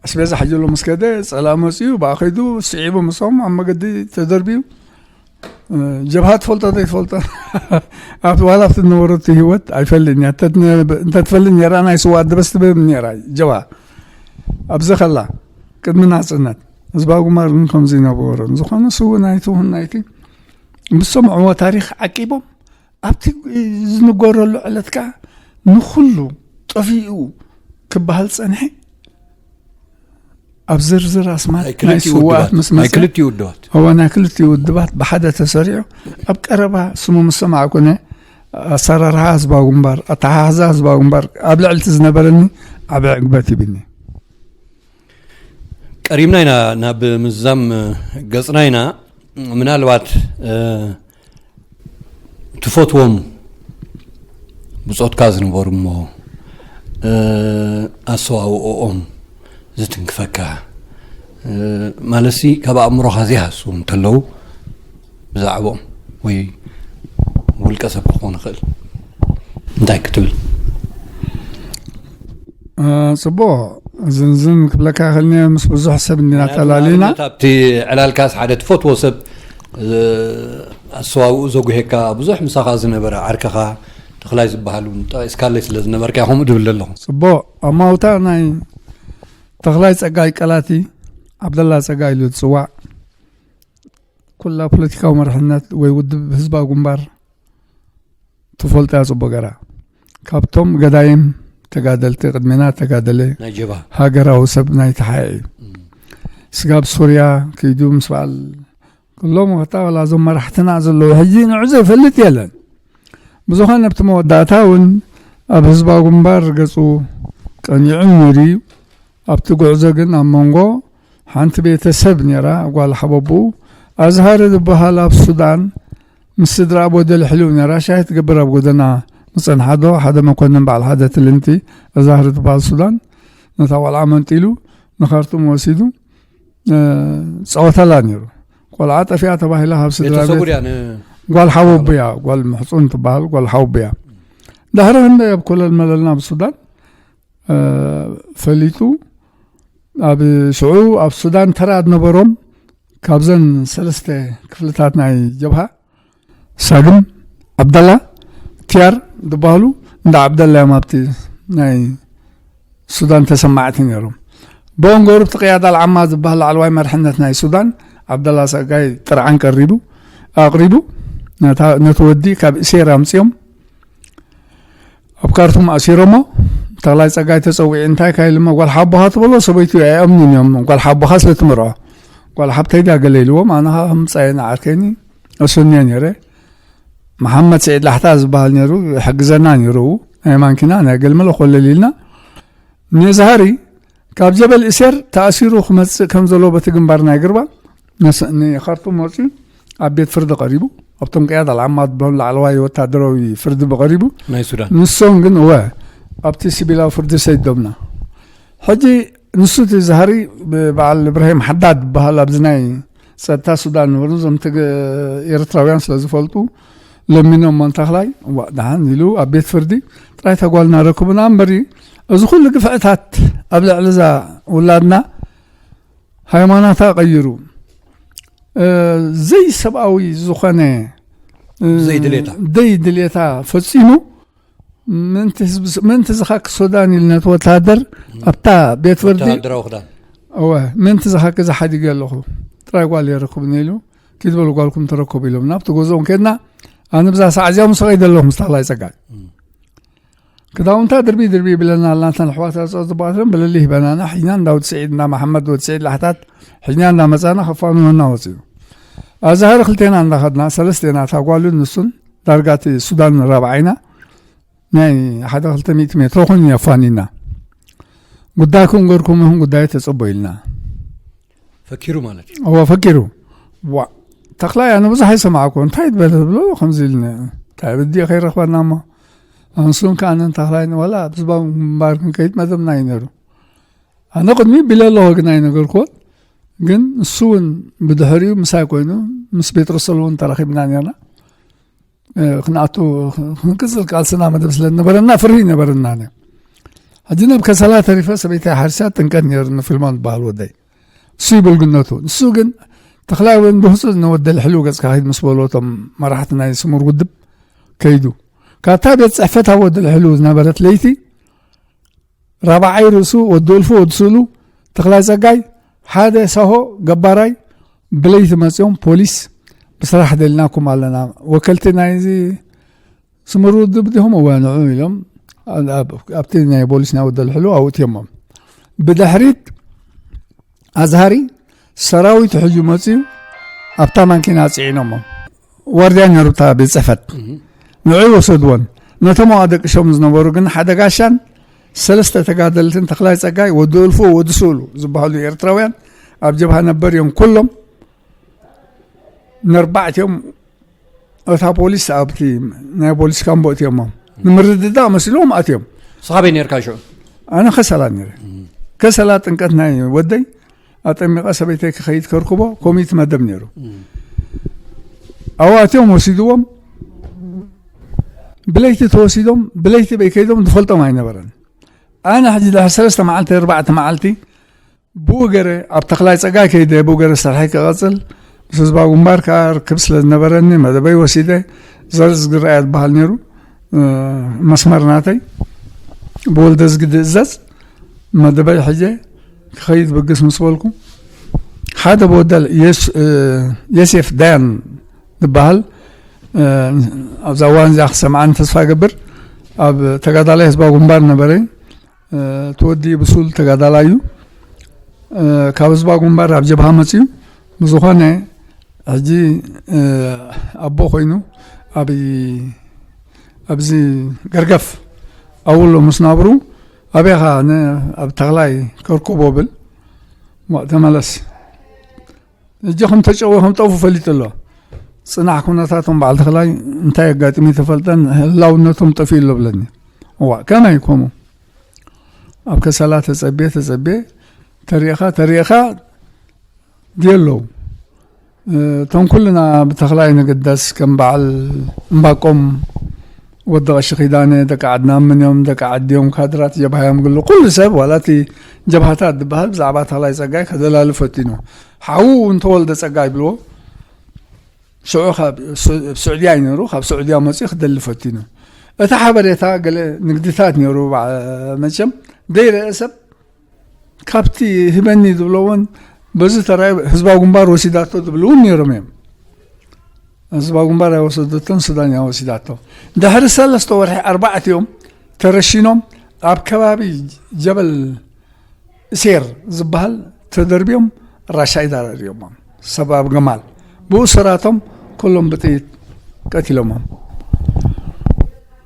ኣስቤዛ ሓጅሎ ምስ ከደ፣ ጸላእ መጺኡ፣ ብኣ ከይዱ፣ ስዒቡ፣ ምስኦም ኣብ መገዲ ተደርብዩ፣ እ፣ ጀብሃ ትፈልጦ ዘይትፈልጦ፣ ኣብቲ፣ ዋላ ኣብቲ ዝነበረቱ ህይወት ኣይፈልጥን እያ። እንተትነ-፣ እንተትፈልጥ ነይራ፣ ናይ ስዋ ደበስ ትብል ነይራ፣ ጀብሃ። ኣብዚ ከላ፣ ቅድሚ ናጽነት፣ ህዝባዊ ግንባር ግን ከምዚ ነበሮን። ዝኾነ ስው ናይቲ፣ እውን ናይቲ፣ ምስ ሰምዕዎ ታሪኽ ዓቂቦም፣ ኣብቲ ዝንገረሉ ዕለት ከኣ ንኹሉ ጠፊኡ ክበሃል ጸንሐ። ኣብ ዝርዝር ኣስማት ናይ ናይ ክልቲኡ ስውኣት ውድባት፣ ምስ ናይ መጸ፣ ክልቲኡ ውድባት። እዋ ናይ ክልቲኡ ውድባት ብሓደ ተሰሪዑ፣ ኣብ ቀረባ ስሙ ምስ ሰማዕኩነ፣ ኣሰራርሓ ህዝባዊ ግንባር፣ ኣተሓሕዛ ህዝባዊ ግንባር ኣብ ልዕሊ እቲ ዝነበረኒ ዓቢ ዕግበት ሂብኒ። ቀሪብና ኢና ናብ ምዛም ገጽና ኢና። ምናልባት፣ እ፣ ትፈትዎም ብጾትካ ዝነበሩ እሞ፣ እ፣ ኣሰዋውኦኦም ዝትንክፈካ፣ እ፣ ማለትሲ ካብ ኣእምሮኻ ዘይሃስዉ እንተለዉ ብዛዕባኦም ወይ ውልቀ ሰብ ክኾን ይኽእል። እንታይ ክትብል? እ፣ ጽቡቕ። ዝንዝን ክብለካ ይኽእል እየ፣ ምስ ብዙሕ ሰብ እንዲና ምኽንያቱ ተላሊና። ንኣብነት ኣብቲ ዕላልካስ ሓደ ትፈትዎ ሰብ፣ እ፣ ኣሰዋውኡ ዘጉሄካ ብዙሕ ምሳኻ ዝነበረ ዓርክኻ ተኽላይ ዝበሃል እውን ጠቒስካለይ ስለ ዝነበርካ ከምኡ ድብል ኣለኹ። ጽቡቕ። ኣማውታ ናይ ተኽላይ ጸጋይ ቀላቲ፣ ዓብደላ ጸጋይ ኢሉ ዝጽዋዕ፣ ኩላ ፖለቲካዊ መርሕነት ወይ ውድብ ህዝባዊ ግንባር ትፈልጦ እያ ጽቡቕ ገራ። ካብቶም ገዳይም ተጋደልቲ፣ ቅድሜና ተጋደለ፣ ናይ ጀብሃ። ሃገራዊ ሰብ ናይ ተሓኤ እዩ። እም። ስጋብ ሱርያ ከይዱ ምስ በዓል ኩሎም ወታ ዋላ እዞም መራሕትና ዘለዉ ሕጂ ንዑ ዘይፈልጥ የለን። ብዝኾነ ኣብቲ መወዳእታ እውን ኣብ ህዝባዊ ግንባር ገጹ ቀኒዑ ነይሩ እዩ። ኣብቲ ጉዕዞ ግን ኣብ መንጎ ሓንቲ ቤተሰብ ነይራ፣ ጓል ሓወቦኡ ኣዝሃር ዝበሃል ኣብ ሱዳን ምስ ስድራ ቦደል ሕልው ነይራ፣ ሻሂ ትገብር ኣብ ጎደና ምጸንሓ ዶ ሓደ መኮንን በዓል ሓደ ትልንቲ ኣዝሃር ዝበሃል ሱዳን ነታ ቆልዓ መንጢሉ ንኻርቱም ወሲዱ፣ እ፣ ጸወተላ ነይሩ። ቆልዓ ጠፊኣ ተባሂላ ካብ ቤተ ስድራ ሰቡ ቤት ድያ ን- ጓል ሓወቦ እያ፣ ጓል ምሕጹን ትበሃል፣ ጓል ሓወቦ እያ። ዳሕሪ ክንደይ ኣብ ኮለል መለልና ብሱዳን፣ እ፣ ፈሊጡ፣ ኣብ ሽዑ ኣብ ሱዳን ተራ ዝነበሮም ካብዘን ሰለስተ ክፍልታት ናይ ጀብሃ፣ ሳግም፣ ዓብደላ፣ ቲያር ዝበሃሉ እንዳ ዓብደላ እዮም ኣብቲ ናይ ሱዳን ተሰማዕቲ ነይሮም። ብኦም ገይሩ ኣብቲ ቅያዳ ኣልዓማ ዝበሃል ላዕለዋይ መርሕነት ናይ ሱዳን ዓብደላ ጸጋይ ጥርዓን ቀሪቡ፣ ኣቕሪቡ፣ ነታ፣ ነቲ ወዲ ካብ እሴር ኣምጺኦም ኣብ ካርቱም ኣሲሮሞ። ተኽላይ ጸጋይ ተጸዊዑ፣ እንታይ ካይልሞ ጓል ሓቦኻ ትበሎ ሰበይቱ ኣይኣምኑን እዮም፣ ጓል ሓቦኻ ስለ ትምርዖ። ጓል ሓብተይ ድያ ገለ ኢልዎም፣ ኣነ ኸኣ ከምጻየን ዓርከይኒ እሱን እየ ነይረ። መሓመድ ስዒድ ላሕታ ዝበሃል ነይሩ፣ ይሕግዘና ነይሩ፣ ናይ ማንኪና፣ ናይ ገልመለ ኮለል ኢልና። ነዝሃሪ ካብ ጀበል እሴር ተኣሲሩ ክመጽእ ከም ዘለዎ በቲ ግንባር ናይ ግርባ ነስ-፣ ንኻርቱም ወጺኡ ኣብ ቤት ፍርዲ ቀሪቡ፣ ኣብቶም ቅያድ ኣልዓማ ዝበሃሉ ላዕለዋይ ወታደራዊ ፍርዲ ብቐሪቡ። ናይ ሱዳን። ንሶም ግን እወ ኣብቲ ሲቪላዊ ፍርዲ ሰይዶምና። ሕጂ ንሱ እቲ ዝሃሪ ብበዓል እብራሂም ሓዳድ ዝበሃል ኣብዚ ናይ ጸጥታ ሱዳን ነበሩ። እዞም ትግ-፣ ኤርትራውያን ስለ ዝፈልጡ ለሚኖም፣ "መን ተኽላይ?" "እዋ፣ ደሓን" ኢሉ ኣብ ቤት ፍርዲ ጥራይ ተጓልና ረክቡና እምበሪ፣ እዚ ኩሉ ግፍዕታት ኣብ ልዕሊ እዛ ውላድና ሃይማኖታ ቀይሩ፣ እ፣ ዘይሰብኣዊ ዝኾነ፣ እ፣ ዘይድሌታ። ዘይድሌታ ፈጺሙ፣ ምእንቲ ህዝቢ ስ-፣ ምእንቲ ዝኻክ ሱዳን ኢሉ ነቲ ወተሃደር ኣብታ ቤት ፍርዲ ወተሃደራዊ ክዳን። እወ፣ ምእንቲ ዝኻክ ዝሓዲገ ኣለኹ፣ ጥራይ ጓል የረክብኒ ኢሉ፣ ኪድ በሉ ጓልኩም ተረከቡ ኢሎም። ናብቲ ገዝኦም ከድና፣ ኣነ ብዛ ሰዓት እዚኣ ምስ ኸይደ ኣለኹ ምስ ተኽላይ ጸጋይ። እም። ክዳውንታ ድርቢ ድርቢ ይብለና ኣለና፣ እተን ኣሕዋት ኣጸ ዝባትረን ብለሊ ሂበናና፣ ሒና እንዳ ወዲ ስዒድ፣ እንዳ መሓመድ ወዲ ስዒድ ላሕታት፣ ሒና እንዳ መጻና ከፋኑ መና ወጺኡ። ኣዛሃሪ ክልቴና እንዳኸድና፣ ሰለስቴና፣ እታ ጓሉን ንሱን፣ ዳርጋ እቲ ሱዳን ራብዓይና፣ ናይ ሓደ ክልተ ሚእቲ ሜትሮ ኮይኑ የፋኒና። ጉዳይኩም ገርኩም ይኹን ጉዳይ ተጸቦ ኢልና። ፈኪሩ ማለት እዩ። እወ፣ ፈኪሩ። ዋ፣ ተኽላይ ኣነ ብዙሕ ኣይሰማዕኩ። እንታይ ትበለ ትብሎ? ከምዚ ኢልኒ። እንታይ ብዲ ከይረኽበና እሞ። ኣንሱን ከኣነን ተኽላይ ዋላ ኣብ ህዝባዊ ግንባር ክንከይድ መደብና እዩ ነይሩ። ኣነ ቅድሚ ቢለ ኣለኹ ግን ኣይነገርኩዎን። ግን ንሱ እውን ብድሕሪኡ ምሳይ ኮይኑ ምስ ጴጥሮስ ሰለሞን ተራኺብና ነርና። ክንኣቱ ክንቅጽል ቃልስና መደብ ስለ ዝነበረና ፍርሂ ነበረና። ሕጂ ናብ ከሰላ ተሪፈ ሰበይተይ ሓርሻ ጥንቀት ነይሩ ንፊልሞን ዝበሃል ወደይ። እሱ ይብል ግነቱ። ንሱ ግን ተኽላይ እውን ብህፁ ንወደል ሕልው ገጽካ ኺድ ምስ በሎ እቶም መራሕቲ ናይ ስሙር ውድብ ከይዱ። ካብታ ቤት ጽሕፈት ኣብ ወደል ሕልው ዝነበረት ለይቲ ራብዓይ ርእሱ ወዲ ወልፎ ወዲ ስእሉ ተኽላይ ጸጋይ ሓደ ሳሆ ገባራይ ብለይቲ መጺኦም ፖሊስ ብስራሕ ደልናኩም ኣለና፣ ወከልቲ ናይዚ ስምር ውድብ ዲኹም? እወ ንዑ ኢሎም ኣብቲ ናይ ፖሊስ ናይ ወደል ሕልው ኣውእትዮሞም። ብድሕሪት ኣዝሃሪ ሰራዊት ሕዩ መጺኡ ኣብታ ማንኪና ጽዒኖሞ። ዋርድያ ነሩታ ቤት ጽሕፈት ንዑ ወሰድዎን። ነቶም ኣደቅሾም ዝነበሩ ግን ሓደ ጋሻን ሰለስተ ተጋደልትን ተኽላይ ጸጋይ ወዲ እልፎ ወዲ ስእሉ ዝበሃሉ ኤርትራውያን ኣብ ጀብሃ ነበር እዮም። ኩሎም ነርባዕቲኦም እታ ፖሊስ ኣብቲ ናይ ፖሊስ ካምቦ እትዮሞም ንምርድዳእ መሲሎም ኣትዮም። ስኻ በይ ነርካ ሽዑ? ኣነ ከሰላ ነረ። ከሰላ ጥንቀት ናይ ወደይ ኣጠሚቐ ሰበይተይ ክኸይድ ከርክቦ ኮሚት መደብ ነይሩ። ኣዋትዮም ወሲድዎም። ብለይቲ ተወሲዶም ብለይቲ በይ ከይዶም ዝፈልጦም ኣይነበረን። ኣነ ሕጂ ድሕሪ ሰለስተ መዓልቲ ኣርባዕተ መዓልቲ ብኡ ገረ ኣብ ተኽላይ ጸጋይ ከይደ ብኡ ገረ ስርሐይ ክቐጽል ምስ ህዝባ ግንባር ከዓ ርክብ ስለ ዝነበረኒ መደበይ ወሲደ ዘርዝ ግረኣያ ዝበሃል ነይሩ። መስመር ናተይ ብወልደ ዝግዲ እዘዝ መደበይ ሕጀ ክኸይድ ብግስ ምስ በልኩ ሓደ ብወደል የስ- እ፣ የሴፍ ዳያን ዝበሃል እ፣ ኣብዛ እዋን እዚኣ ክሰምዓኒ ተስፋ ገብር ኣብ ተጋዳላይ ህዝባዊ ግንባር ነበረ። እ፣ ተወዲ ብሱል ተጋዳላይ እዩ። እ፣ ካብ ህዝባዊ ግንባር ኣብ ጀብሃ መፅዩ ብዝኾነ ሕጂ ኣቦ ኮይኑ ኣብ ኣብዚ ገርገፍ ኣውሎ ምስ ናብሩ ኣበኻ ኣብ ተኽላይ ከርኩቦ ብል። ተመለስ እጂ ከም ተጨወ ከም ጠፉ ፈሊጡ ኣሎ። ፅናሕ ኩነታቶም በዓል ተኽላይ እንታይ ኣጋጥሚ ተፈልጠን ህላውነቶም ጠፊኡ ኣሎ ብለኒ። እዋ ከመይ ከምኡ ኣብ ከሰላ ተፀቤ ተፀቤ ተሪእኻ ተሪእኻ ድየለዉ እቶም ኩልና ብተኽላይ ንግደስ ከም በዓል እምባቆም ወዲ ቀሺ ኪዳነ ደቂ ዓድና ምንዮም ደቂ ዓዲዮም ካድራት ጀብሃዮም ግሉ ኩሉ ሰብ ዋላ እቲ ጀብሃታት ዝበሃል ብዛዕባ ተኽላይ ፀጋይ ከደላሉ ፈቲኑ። ሓዉ እንተወልደ ፀጋይ ብልዎ ሽዑ ካብ ስዑድያ ይነሩ ካብ ስዑድያ መፅኡ ክደሊ ፈቲኑ። እቲ ሓበሬታ ገለ ንግድታት ነይሩ መቸም ደይረአ ሰብ ካብቲ ህበኒ ዝብሎ እውን በዚ ተራይ ህዝባዊ ግንባር ወሲዳቶ ዝብሉ እውን ነይሮም እዮም። ህዝባዊ ግንባር ኣይወሰደቶን ሱዳን እያ ወሲዳቶ። ድሕሪ ሰለስተ ወርሒ ኣርባዕቲኦም ተረሺኖም ኣብ ከባቢ ጀበል እሴር ዝበሃል ተደርብዮም ራሻይ ዳረርዮሞም ሰብ ኣብ ገማል ብኡ ሰራቶም ኩሎም ብጥይት ቀቲሎሞም።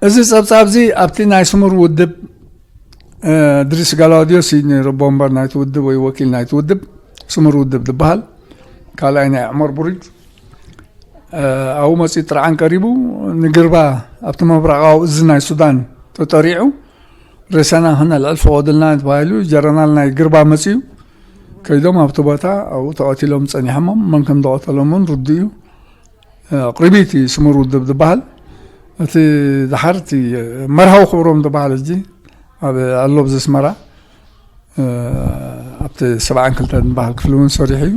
እዚ ጸብጻብ እዚ ኣብቲ ናይ ስሙር ውድብ ድሪስ ጋላውዲዮስ እዩ ነይሩ ቦምበር ናይቲ ውድብ ወይ ወኪል ናይቲ ውድብ ስሙር ውድብ ዝበሃል ካልኣይ ናይ ዕመር ቡሪጅ ኣብኡ መፅኡ ጥርዓን ቀሪቡ ንግርባ ኣብቲ ምብራቓዊ እዚ ናይ ሱዳን ተጠሪዑ ሬሳና ክነልዕል ፍቐዱልና ተባሂሉ ጀረናል ናይ ግርባ መፅኡ ከይዶም ኣብቲ ቦታ ኣብኡ ተቐቲሎም ፀኒሖሞም መን ከም ዝቐተሎም እውን ርዱእ እዩ። ኣቕሪቢ እቲ ስሙር ውድብ ዝበሃል እቲ ድሓር እቲ መርሃዊ ክብሮም ዝበሃል ሕጂ ኣብ ኣሎ ኣብዚ ኣስመራ ኣብቲ ሰብዓን ክልተን ዝበሃል ክፍሊ እውን ሰሪሑ እዩ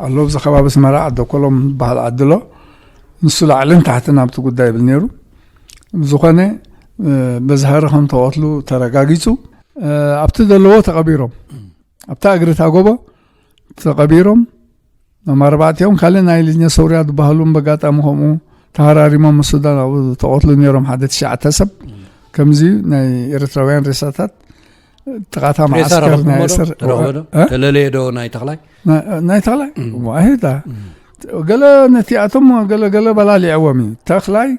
ኣሎ ኣብዚ ከባቢ ኣስመራ ዓዲ ኮሎም ዝበሃል ዓዲ ኣሎ። ንሱ ላዕልን ታሕትን ኣብቲ ጉዳይ ይብል ነይሩ። ብዝኾነ በዝሃሪ ከም ተቐትሉ ተረጋጊፁ ኣብቲ ዘለዎ ተቐቢሮም ኣብታ እግሪ እታ ጎቦ ተቐቢሮም ኖም ኣርባዕቲኦም ካልእ ናይ ልጅነ ሰውርያ ዝበሃሉ በጋጣሚ ከምኡ ተሃራሪሞም ምስ ሱዳን ኣብኡ ተቐትሉ ነይሮም ሓደ ትሽዓተ ሰብ። ከምዚ ናይ ኤርትራውያን ሬሳታት ጥቓታ ሬሳ ማዓስከር ረኸብኩሞ ናይ ዶ? ሰር ተረኽበ ዶ? እ? ተለለየ ዶ ናይ ተኽላይ? ናይ ናይ ተኽላይ እም። ዋሂዳ እም። ገለ ነቲኣቶም ገለ ገለ በላሊዐዎም እዩ ተኽላይ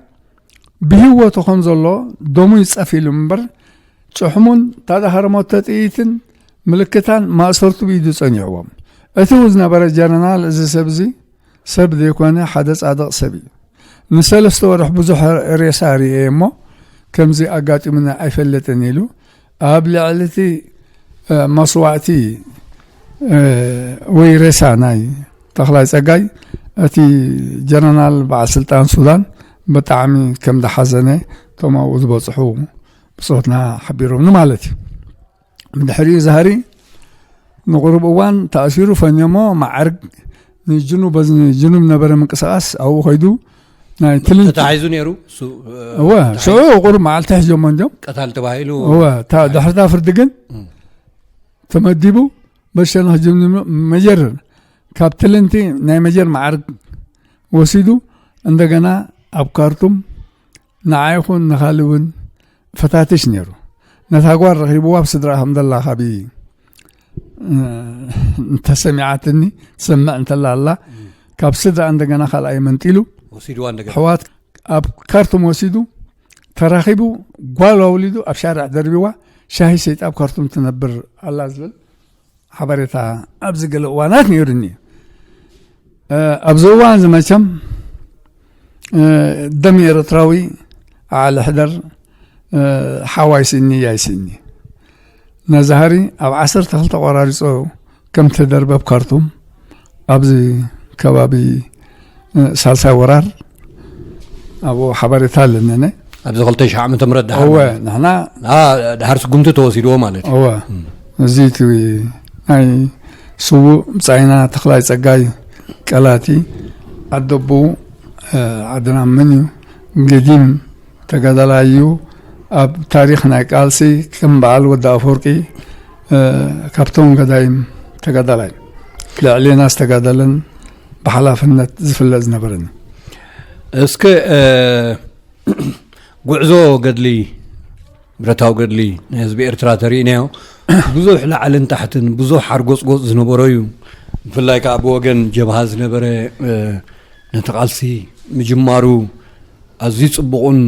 ብህይወቱ ከም ዘሎ ደሙ ይጸፍ ኢሉ እምበር ጭሕሙን ታዳሃርሞተ ጥይትን ምልክታን ማእሰርቱ ብኢዱ ጸኒዕዎም። እቲ ዝነበረ ጀነራል እዚ ሰብ እዚ ሰብ ዘይኮነ ሓደ ጻድቕ ሰብ እዩ። ንሰለስተ ወርሕ ብዙሕ ሬሳ ርእየ እሞ ከምዚ ኣጋጢሙኒ ኣይፈልጥን ኢሉ ኣብ ልዕሊ እቲ መስዋእቲ ወይ ሬሳ ናይ ተኽላይ ጸጋይ እቲ ጀነራል በዓል ስልጣን ሱዳን ብጣዕሚ ከም ዝሓዘነ እቶም ኣብኡ ዝበፅሑ ብፆትና ሓቢሮምኒ ማለት እዩ። ብድሕሪኡ ዛህሪ ንቁሩብ እዋን ተኣሲሩ ፈንዮሞ ማዕርግ ንጅኑብ በዚ ጅኑብ ነበረ ምንቅስቃስ ኣብኡ ከይዱ ናይ ትልንቲ ተታሒዙ ነይሩ። እሱ፣ እ፣ እወ ተታሒዙ ሽዑ ቁሩብ መዓልቲ ሕጆሞ እንዲዮም። ቀታል ተባሂሉ። እወ እታ ድሕርታ ፍርዲ ግን እም። ተመዲቡ በሸነኽ ጅምኒ መጀር ካብ ትልንቲ ናይ መጀር ማዕርግ ወሲዱ እንደገና ኣብ ካርቱም ንዓይ ይኹን ንኻልእ እውን ፈታትሽ ነይሩ። ነታ ጓል ረኺብዋ ኣብ ስድራ ከም ዘላ ካብ እ፣ እንተሰሚዓትኒ ትሰምዕ እንተላ ኣላ ካብ ስድራ እንደገና ካልኣይ መንጢሉ ወሲድዋ እንደገና። ኣሕዋት ኣብ ካርቱም ወሲዱ ተራኺቡ ጓል ኣውሊዱ ኣብ ሻርዕ ደርቢዋ ሻሂ ሰይጣ ኣብ ካርቱም ትነብር ኣላ ዝብል ሓበሬታ ኣብዚ ገለ እዋናት ነይሩኒ። እ፣ ኣብዚ እዋን እዚ መቸም፣ እ፣ ደም ኤርትራዊ ዓሊ ሕደር፣ እ፣ ሓዋይ ስኒ ያይ ስኒ ነዛህሪ ኣብ ዓሰርተ ክልተ ቆራሪጾ ከም ተደርበብ ካርቱም ኣብዚ ከባቢ፣ እ፣ ሳልሳይ ወራር ኣብኡ ሓበሬታ ኣለነነ። ኣብዚ ክልተ ሽሕ ዓመተ ምህረት ድሓር እወ፣ ማለት እዩ። ንሕና አ፣ ድሓር ስጉምቲ ተወሲድዎ ማለት እዩ። እወ። እም። እዚ እቲ ናይ ስዉእ ብጻይና ተኽላይ ጸጋይ ቀላቲ ዓደቡ፣ እ፣ ዓድና መን እዩ? ገዲም ተጋዳላይ እዩ። ኣብ ታሪኽ ናይ ቃልሲ ከም በዓል ወዲ ኣፈወርቂ፣ እ፣ ካብቶም ገዳይም ተጋዳላይ ልዕሌና ዝተጋደለን ብሓላፍነት ዝፍለጥ ዝነበረን እዩ። እስከ፣ እ፣ ጉዕዞ ገድሊ፣ ብረታዊ ገድሊ ናይ ህዝቢ ኤርትራ ተሪእናዮ። ብዙሕ ላዕልን ታሕትን፣ ብዙሕ ሓርጎጽጎጽ ዝነበሮ እዩ። ብፍላይ ከኣ ብወገን ጀብሃ ዝነበረ፣ እ፣ ነቲ ቃልሲ ምጅማሩ ኣዝዩ ጽቡቕን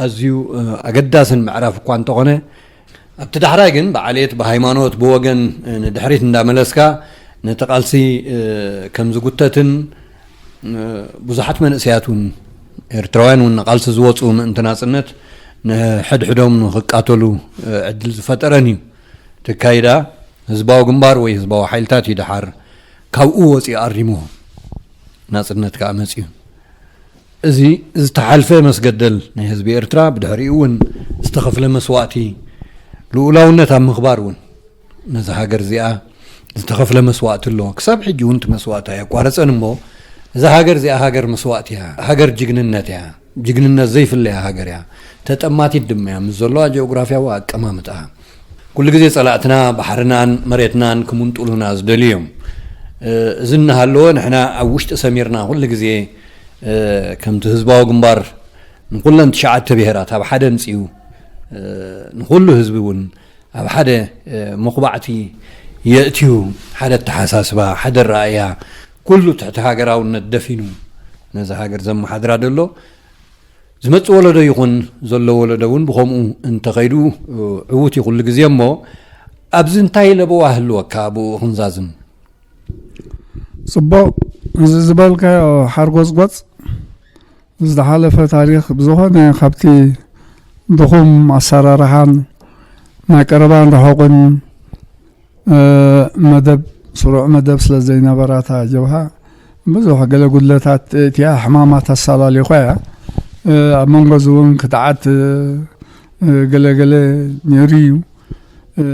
ኣዝዩ፣ እ፣ ኣገዳስን ምዕራፍ እኳ እንተኾነ፣ ኣብቲ ዳሕራይ ግን ብዓሌት፣ ብሃይማኖት፣ ብወገን፣ እ፣ ንድሕሪት እንዳመለስካ ነቲ ቃልሲ፣ እ፣ ከም ዝጉተትን፣ እ፣ ብዙሓት መንእሰያት እውን ኤርትራውያን እውን ንቃልሲ ዝወፁ ምእንቲ ናጽነት ንሕድሕዶም ንክቃተሉ፣ እ፣ ዕድል ዝፈጠረን እዩ። ተካይዳ ህዝባዊ ግንባር ወይ ህዝባዊ ሓይልታት እዩ ደሓር ካብኡ ወፂኡ ኣሪሞ ናጽነት ከኣ መፅዩ። እዚ ዝተሓልፈ መስገደል ናይ ህዝቢ ኤርትራ ብድሕሪኡ እውን ዝተኸፍለ መስዋእቲ ልኡላውነት ኣብ ምኽባር እውን ነዛ ሃገር እዚኣ ዝተኸፍለ መስዋእቲ ኣሎ። ክሳብ ሕጂ እውን እቲ መስዋእቲ ኣየቋረጸን እሞ እዛ ሃገር እዚኣ ሃገር መስዋእቲ እያ፣ ሃገር ጅግንነት እያ። ጅግንነት ዘይፍለያ ሃገር እያ። ተጠማቲት ድማ እያ ምስ ዘለዋ ጂኦግራፍያዊ ኣቀማምጣ። ኩሉ ግዜ ጸላእትና ባሕርናን መሬትናን ክምንጥሉና ዝደልዩ እዮም። እ፣ እዚ እናሃለወ ንሕና ኣብ ውሽጢ ሰሚርና ኩሉ ግዜ፣ እ፣ ከምቲ ህዝባዊ ግንባር ንኩለን ትሽዓተ ብሄራት ኣብ ሓደ ኣምጺኡ፣ እ፣ ንኩሉ ህዝቢ እውን ኣብ ሓደ፣ እ፣ መኹባዕቲ የእትዩ፣ ሓደ ኣተሓሳስባ፣ ሓደ ራእያ፣ ኩሉ ትሕቲ ሃገራውነት ደፊኑ ነዛ ሃገር ዘመሓድራ ዘሎ ዝመጽእ ወለዶ ይኹን ዘሎ ወለዶ እውን ብኸምኡ እንተኸይዱ፣ እ፣ ዕዉት እዩ ኩሉ ግዜ። እሞ ኣብዚ እንታይ ለበዋ ህልወካ ብኡ ክንዛዝም? ጽቡቕ፣ እዚ ዝበልካዮ ሓርጎጽጎጽ ዝሓለፈ ታሪኽ ብዝኾነ ካብቲ ድኹም ኣሰራርሓን ናይ ቀረባን ርሑቕን፣ እ፣ መደብ፣ ስሩዕ መደብ ስለ ዘይነበራ እታ ጀብሃ ብዙሕ ገለ ጉድለታት እቲኣ ሕማማት ኣሰላሊኾ እያ። እ፣ ኣብ መንጎ እዚ እውን ክትዓት፣ እ፣ ገለ ገለ ነይሩ እዩ። እ፣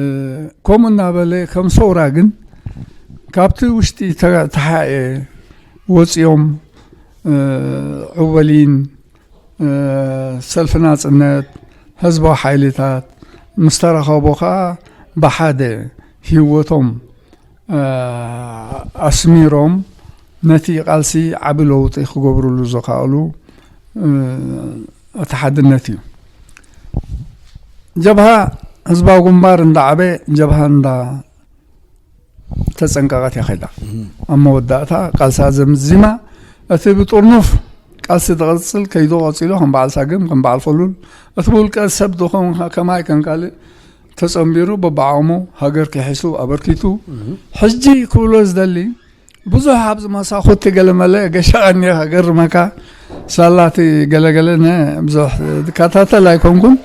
ከምኡ እናበለ ከም ሰውራ ግን ካብቲ ውሽጢ ተ-፣ ተሓኤ ወፂኦም፣ እ፣ ዑበሊን፣ እ፣ ሰልፊ ናጽነት፣ ህዝባዊ ሓይልታት ምስ ተራኸቡ ኸኣ ብሓደ ህይወቶም፣ እ፣ ኣስሚሮም ነቲ ቃልሲ ዓቢ ለውጢ ክገብሩሉ ዝኸኣሉ፣ እ፣ እቲ ሓድነት እዩ። ጀብሃ ህዝባዊ ግንባር እንዳዓበ፣ ጀብሃ እንዳ ተጸንቀቐት እያ ኸይዳ። እም። ኣብ መወዳእታ ቃልሳ ዘምዚማ፣ እቲ ብጥርኑፍ ቃልሲ ዝቐጽል ከይዱ ቀጺሉ፣ ከም በዓል ሳግም፣ ከም በዓል ፈሉል፣ እቲ ብውልቀ ሰብ ዝኾን ከማይ ከም ካልእ ተጸንቢሩ፣ በብዓቕሙ ሃገር ክሒሱ ኣበርኪቱ። እም። ሕጂ ክብሎ ዝደሊ፣ ብዙሕ ኣብዚ መሳኹቲ ገለመለ ገሻ ቀኒኻ ገርመካ፣ ሳላቲ ገለገለ ነ-፣ ብዙሕ ዝከታተል ኣይኮንኩን።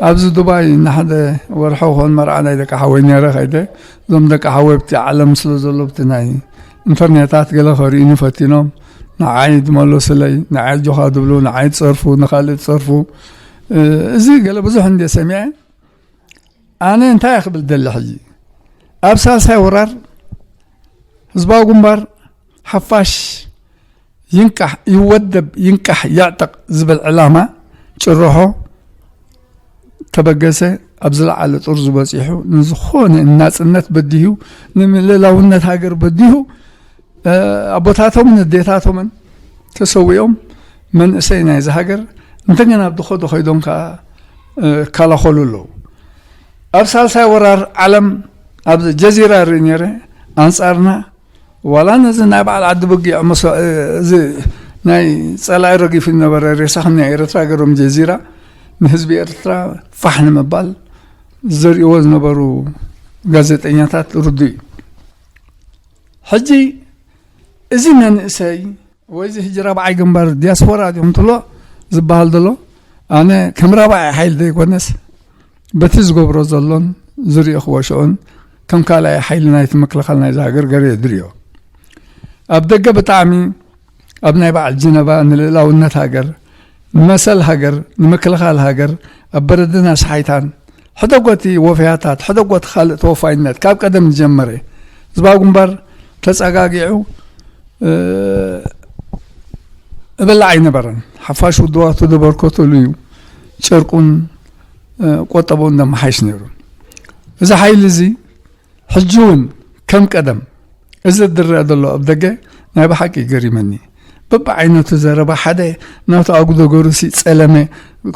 ኣብዚ ዱባይ ንሓደ ወርሒ ክኾን መርዓ ናይ ደቂ ሓወይ ነይረ ከይደ፣ እዞም ደቂ ሓወይ ኣብቲ ዓለም ስለ ዘሎ፣ ኣብቲ ናይ ኢንተርኔታት ገለ ከርእዩኒ ፈቲኖም፣ ንዓይ ዝመለሱለይ፣ ንዓይ ኣጆኻ ዝብሉ፣ ንዓይ ዝጸርፉ፣ ንኻልእ ዝጸርፉ፣ እ፣ እዚ ገለ ብዙሕ እንደ ሰሚዐ፣ ኣነ እንታይ እየ ክብል ደሊ ሕጂ? ኣብ ሳልሳይ ወራር ህዝባዊ ግንባር ሓፋሽ ይንቃሕ፣ ይወደብ፣ ይንቃሕ፣ ይዕጠቕ ዝብል ዕላማ ጭርሖ ተበገሰ ኣብ ዝለዓለ ጥርዙ በጺሑ፣ ንዝኾነ ናጽነት በዲሁ፣ ንምልእላውነት ሃገር በዲሁ፣ እ፣ ኣቦታቶምን ኣዴታቶምን ተሰዊኦም፣ መንእሰይ ናይዚ ሃገር እንደገና ኣብ ዝኸዱ ከይዶም ከኣ፣ እ፣ ይከላኸሉ ኣለዉ። ኣብ ሳልሳይ ወራር ዓለም ኣብ ጀዚራ ርኢ ነይረ፣ ኣንጻርና ዋላ ነዚ ናይ በዓል ዓዲ በጊዕ መስ-፣ እዚ ናይ ጸላኢ ረጊፉ ዝነበረ ሬሳ ከም ናይ ኤርትራ ገሮም ጀዚራ ንህዝቢ ኤርትራ ፋሕ ንምባል ዘርእዎ ዝነበሩ ጋዜጠኛታት ርዱእ እዩ። ሕጂ እዚ መንእሰይ ወይ እዚ ሕጂ ራብዓይ ግንባር ዲያስፖራ ድዮም ትብሎ ዝበሃል ዘሎ፣ ኣነ ከም ራብዓይ ሓይሊ ዘይኮነስ በቲ ዝገብሮ ዘሎን ዝርእኽዎ ሽዑን ከም ካልኣይ ሓይሊ ናይቲ ምክልኻል ናይዚ ሃገር ገይረ እየ ዝርእዮ። ኣብ ደገ ብጣዕሚ ኣብ ናይ በዓል ጀነቫ ንልእላውነት ሃገር፣ ንመሰል ሃገር፣ ንምክልኻል ሃገር ኣብ በረድን ኣስሓይታን ሕደጎቲ ወፈያታት፣ ሕደጎቲ ካልእ ተወፋይነት ካብ ቀደም ዝጀመረ ህዝባዊ ግንባር ተጸጋጊዑ፣ እ፣ እበልዕ ኣይነበረን። ሓፋሽ ውድባቱ ዘበርከተሉ እዩ ጨርቁን፣ እ፣ ቆጠቦን ዘመሓይሽ ነይሩ። እዚ ሓይሊ እዚ ሕጂ እውን ከም ቀደም እዚ ዝረአ ዘሎ ኣብ ደገ ናይ ብሓቂ ገሪመኒ። በብዓይነቱ ዘረባ፣ ሓደ ናቱ ኣጉዶ ገሩሲ ጸለመ፣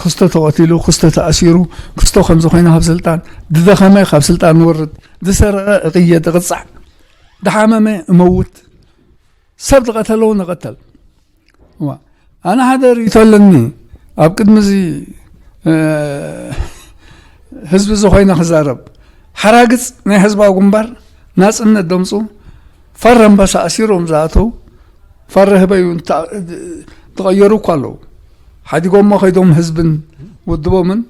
ክስቶ ተቐቲሉ፣ ክስቶ ተኣሲሩ፣ ክስቶ ከምዚ ኮይኑ ካብ ስልጣን፣ ዝደኸመ ካብ ስልጣን ንወርድ፣ ዝሰረቐ እቕየድ፣ እቕጻዕ፣ ዝሓመመ እመውት፣ ሰብ ዝቐተለ እውን እቐተል። እዋ፣ ኣነ ሓደ ርእይቶ ኣለኒ። ኣብ ቅድሚ እዚ፣ እ፣ ህዝቢ እዚ ኮይነ ክዛረብ፣ ሓራግጽ ናይ ህዝባዊ ግንባር ናጽነት ደምጹ፣ ፈረ ኣንበሳ ኣሲሮም ዝኣተው፣ ፈረ ህበዩ እንታ-፣ ዝቐየሩ እኳ ኣለዉ። ሓዲጎሞ ከይዶም ህዝብን ውድቦምን፣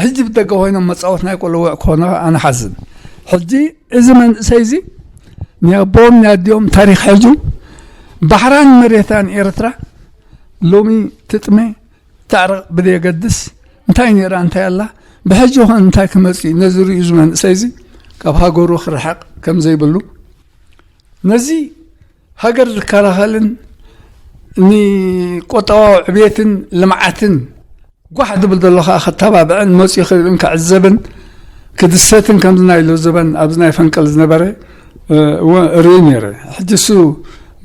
ሕጂ ብደገ ኮይኖም መጻወት ናይ ቆልዑ ክኾኑ ኣነ ሓዝን። ሕጂ እዚ መንእሰይ እዚ ናይ ኣቦኦም ናይ ኣዲኦም ታሪኽ ሒዙ፣ ባሕራን መሬታን ኤርትራ ሎሚ ትጥመ ታዕርቕ ብዘየገድስ፣ እንታይ ነይራ እንታይ ኣላ፣ ብሕጂ ኾን እንታይ ክመጽእ እዩ፣ ነዚ ርእዩ እዚ መንእሰይ እዚ ካብ ሃገሩ ክርሕቕ ከም ዘይብሉ፣ ነዚ ሃገር ዝከላኸልን ንቆጠባዊ ዕብየትን ልምዓትን ጓሕ ዝብል ዘሎ ከኣ ከተባብዕን መጺኡ ክርእን ክዕዘብን ክድሰትን ከምዚ ናይ ሎዘበን ኣብዚ ናይ ፈንቅል ዝነበረ፣ እ፣ እወ፣ እርኢ ነይረ። ሕጂ እሱ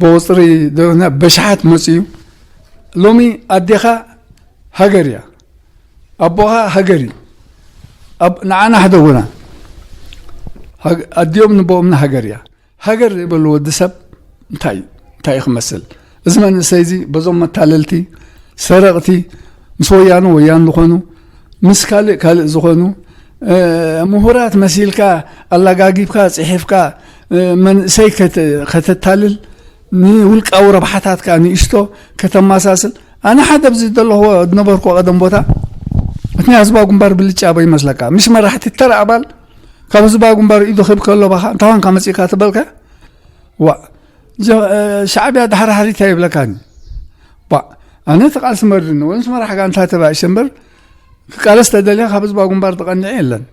ብቑጽሪ ደሆነ በሽሓት መጺኡ። ሎሚ ኣዴኻ ሃገር እያ፣ ኣቦኻ ሃገር እዩ። ኣብ-፣ ንዓና ሕደጉና። ሃግ-፣ ኣዲኦም ንቦኦምና ሃገር እያ። ሃገር ዘይብሉ ወዲ ሰብ እንታይ፣ እንታይ እዩ ክመስል? እዚ መንእሰይ እዚ በዞም መታለልቲ፣ ሰረቕቲ፣ ምስ ወያኑ ወያን ዝኾኑ፣ ምስ ካልእ ካልእ ዝኾኑ፣ እ፣ ምሁራት መሲልካ፣ ኣላጋጊብካ፣ ጽሒፍካ፣ እ፣ መንእሰይ ከተ-፣ ከተታልል፣ ንውልቃዊ ረብሓታትካ ንእሽቶ ከተማሳስል። ኣነ ሓደ ኣብዚ ዘለኹዎ ዝነበርኩ ቀደም ቦታ፣ እቲ ናይ ህዝባዊ ግንባር ብልጫ ኣበይ ይመስለካ? ምስ መራሕቲ ተራ ኣባል ካብ ህዝባዊ ግንባር ኢዱ ክህብ ከሎ ባኻ፣ እንታይ ኾንካ መጺእካ ትበልካ? ዋ፣ ጀ-፣ እ፣ ሻዕብያ ዳሕራሕሪት ኣይብለካን። ዋ፣ ኣነ እቲ ቃልሲ መርድኒ፣ ወይ ምስ መራሕ ጋንታ ተባኢሰ እምበር፣ ክቃለስ ተደልየ ካብ ህዝባዊ ግንባር ዝቐንዐ የለን።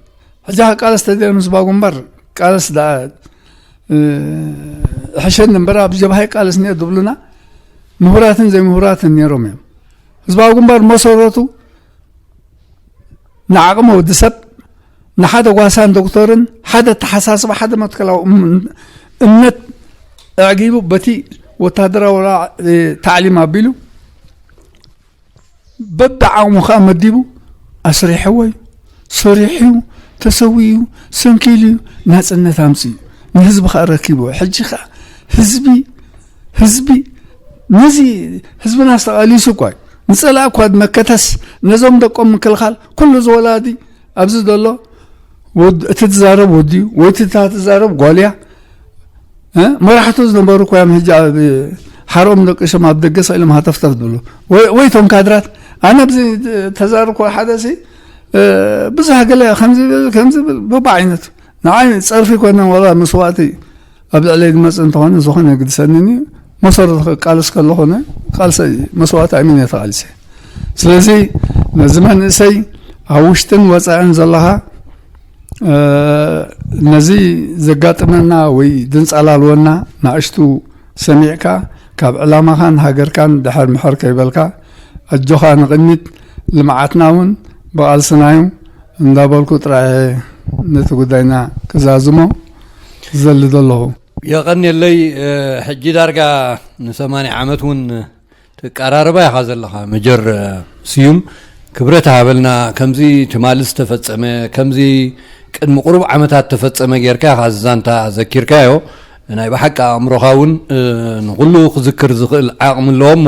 ሕጂ ክቃለስ ተደልየ ምስ ህዝባዊ ግንባር ቃለስ ደኣ፣ እ፣ ሕሸኒ እምበር፣ ኣብ ጀብሃ ይቃለስ እኒኦ ዝብሉና ምሁራትን ዘይምሁራትን ነይሮም እዮም። ህዝባዊ ግንባር መሰረቱ ንዓቕሚ ወዲ ሰብ፣ ንሓደ ጓሳን ዶክተርን፣ ሓደ ኣተሓሳስባ፣ ሓደ መትከላዊ እም-፣ እምነት ኣዕጊቡ፣ በቲ ወታደራዊ ራ-፣ እ፣ ታዕሊም ኣቢሉ፣ በብዓቕሙ ከኣ መዲቡ፣ ኣስሪሕዎ እዩ፣ ሰሪሑ እዩ፣ ተሰዊኡ እዩ፣ ሰንኪሉ እዩ፣ ናጽነት ኣምጺኡ እዩ። ንህዝቢ ከኣ ረኪብዎ። ሕጂ ከኣ ህዝቢ፣ ህዝቢ፣ ነዚ ህዝብና ዝተቓሊሱ እኳ እዩ። ንጸላእ እኳ መከተስ፣ ነዞም ደቆም ምክልኻል፣ ኩሉ ዝወላዲ ኣብዚ ዘሎ ወድ-፣ እቲ ትዛረብ ወዲ እዩ፣ ወይ እቲ እታ ትዛረብ ጓል እያ። እ? መራሕቱ ዝነበሩ እኮ እዮም ሕጂ ኣብ ሓርኦም ደቂሶም ኣብ ደገ ስኢሎም ሃተፍተፍ ዝብሉ። ወይ፣ ወይ እቶም ካድራት፣ ኣነ ኣብዚ ተዛረብኩ ሓደ ሲ፣ እ፣ ብዙሕ ገለ ከምዚ ብል፣ ከምዚ ብል፣ በብዓይነቱ። ንዓይ ጸርፊ ኮነ ዋላ መስዋእቲ ኣብ ልዕለይ ዝመጽእ እንተኾነ ዝኾነ ግድሰንን እዩ። መሰረት ክቃለስ ከለኹ ነ ቃልሰ መስዋዕት ኣይምን እየ ተቃሊሰ። ስለዚ ነዚ መንእሰይ ኣብ ውሽጥን ወፃእን ዘለኻ፣ እ፣ ነዚ ዘጋጥመና ወይ ድንፃላልወና ንኣሽቱ ሰሚዕካ ካብ ዕላማኻን ሃገርካን ድሕር ምሕር ከይበልካ ኣጆኻ ንቕድሚት ልምዓትና እውን ብቓልስና እዩ እንዳበልኩ ጥራይ ነቲ ጉዳይና ክዛዝሞ ዝደሊ ዘለኹ። የቐንየለይ። እ፣ ሕጂ ዳርጋ ንሰማንያ ዓመት እውን ትቀራረባ ኢኻ ዘለኻ። መጀር፣ እ፣ ስዩም፣ ክብረት ሃበልና። ከምዚ ትማሊ ዝተፈጸመ፣ ከምዚ ቅድሚ ቁሩብ ዓመታት ተፈጸመ ጌርካ ኢኻ እዚ ዛንታ ዘኪርካዮ። ናይ ብሓቂ ኣእምሮኻ እውን፣ እ፣ ንኹሉ ክዝክር ዝኽእል ዓቕሚ ኣለዎ እሞ፣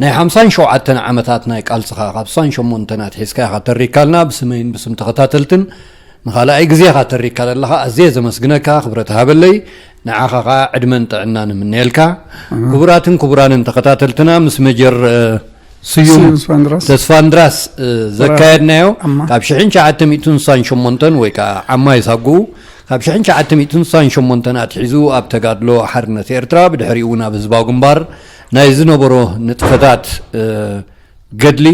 ናይ ሓምሳን ሸውዓተን ዓመታት ናይ ቃልስኻ፣ ካብ ስሳን ሸሞንተን ኣትሒዝካ ኢኻ ተሪካልና፣ ብስመይን ብስም ተኸታተልትን ንኻልኣይ ግዜ ኢኻ ተሪካ ዘለኻ። ኣዝየ ዘመስግነካ፣ ክብረት ሃበለይ። ንዓኻ ኸዓ ዕድመን ጥዕናን እምነየልካ። ኣሜን። ክቡራትን ክቡራንን ተኸታተልትና፣ ምስ መጀር፣ እ፣ ስዩም ስዩም ስፋንድራስ። ተስፋንድራስ፣ እ፣ ዘካየድናዮ ኣማ። ካብ ሽሕን ትሽዓተ ሚእትን ስሳን ሸሞንተን ወይ ከዓ ዓማ ይሳጉኡ፣ ካብ ሽሕን ትሽዓተ ሚእትን ስሳን ሸሞንተን ኣትሒዙ ኣብ ተጋድሎ ሓርነት ኤርትራ፣ ብድሕሪኡ እውን ኣብ ህዝባዊ ግንባር ናይ ዝነበሮ ንጥፈታት፣ እ፣ ገድሊ፣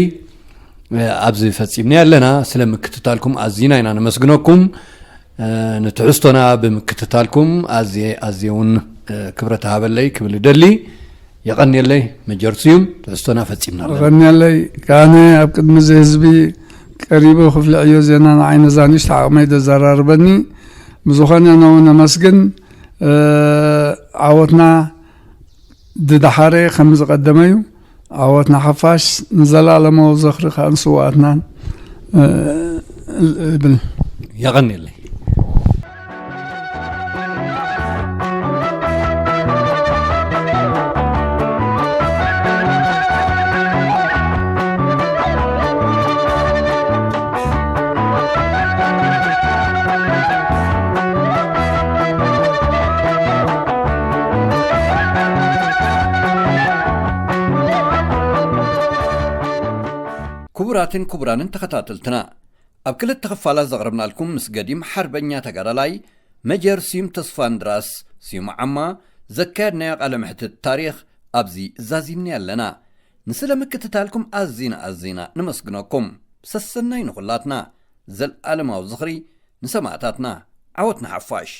እ፣ ኣብዚ ፈጺምና ኣለና። ስለ ምክትታልኩም ኣዚና ኢና ነመስግነኩም። እ፣ ንትሕዝቶና ብምክትታልኩም ኣዝየ፣ ኣዝየ እውን፣ እ፣ ክብረት ሃበለይ ክብል እደሊ። የቐንየለይ መጀር ስዩም፣ ትሕዝቶና ፈጺምና ኣለና። የቐንየለይ። ከኣነ ኣብ ቅድሚ እዚ ህዝቢ ቀሪቡ ክፍሊ ዕዮ ዜና ንዓይ ነዛ ንእሽቶ ዓቕመይ ዘዘራርበኒ። ብዝኾነ ነው ነመስግን። እ፣ ዓወትና ድደሓረ ከም ዝቐደመ እዩ። ዓወት ንሓፋሽ፣ ንዘላለማዊ ዝኽሪ ከኣ ንስውኣትናን፣ እ፣ እብል። የቐንየለይ። ክቡራትን ክቡራንን ተኸታተልትና፣ ኣብ ክልተ ክፋላት ዘቕረብናልኩም ምስ ገዲም ሓርበኛ ተጋዳላይ መጀር ስዩም ተስፋንድራስ፣ ስዩም ዓማ፣ ዘካየድናዮ ቃለ መሕትት ታሪኽ ኣብዚ ዛዚምና ኣለና። ንስለ ምክትታልኩም ኣዚና ኣዚና ነመስግነኩም። ሰሰናይ ንኹላትና። ዘልኣለማዊ ዝኽሪ ንሰማእታትና። ዓወት ንሓፋሽ።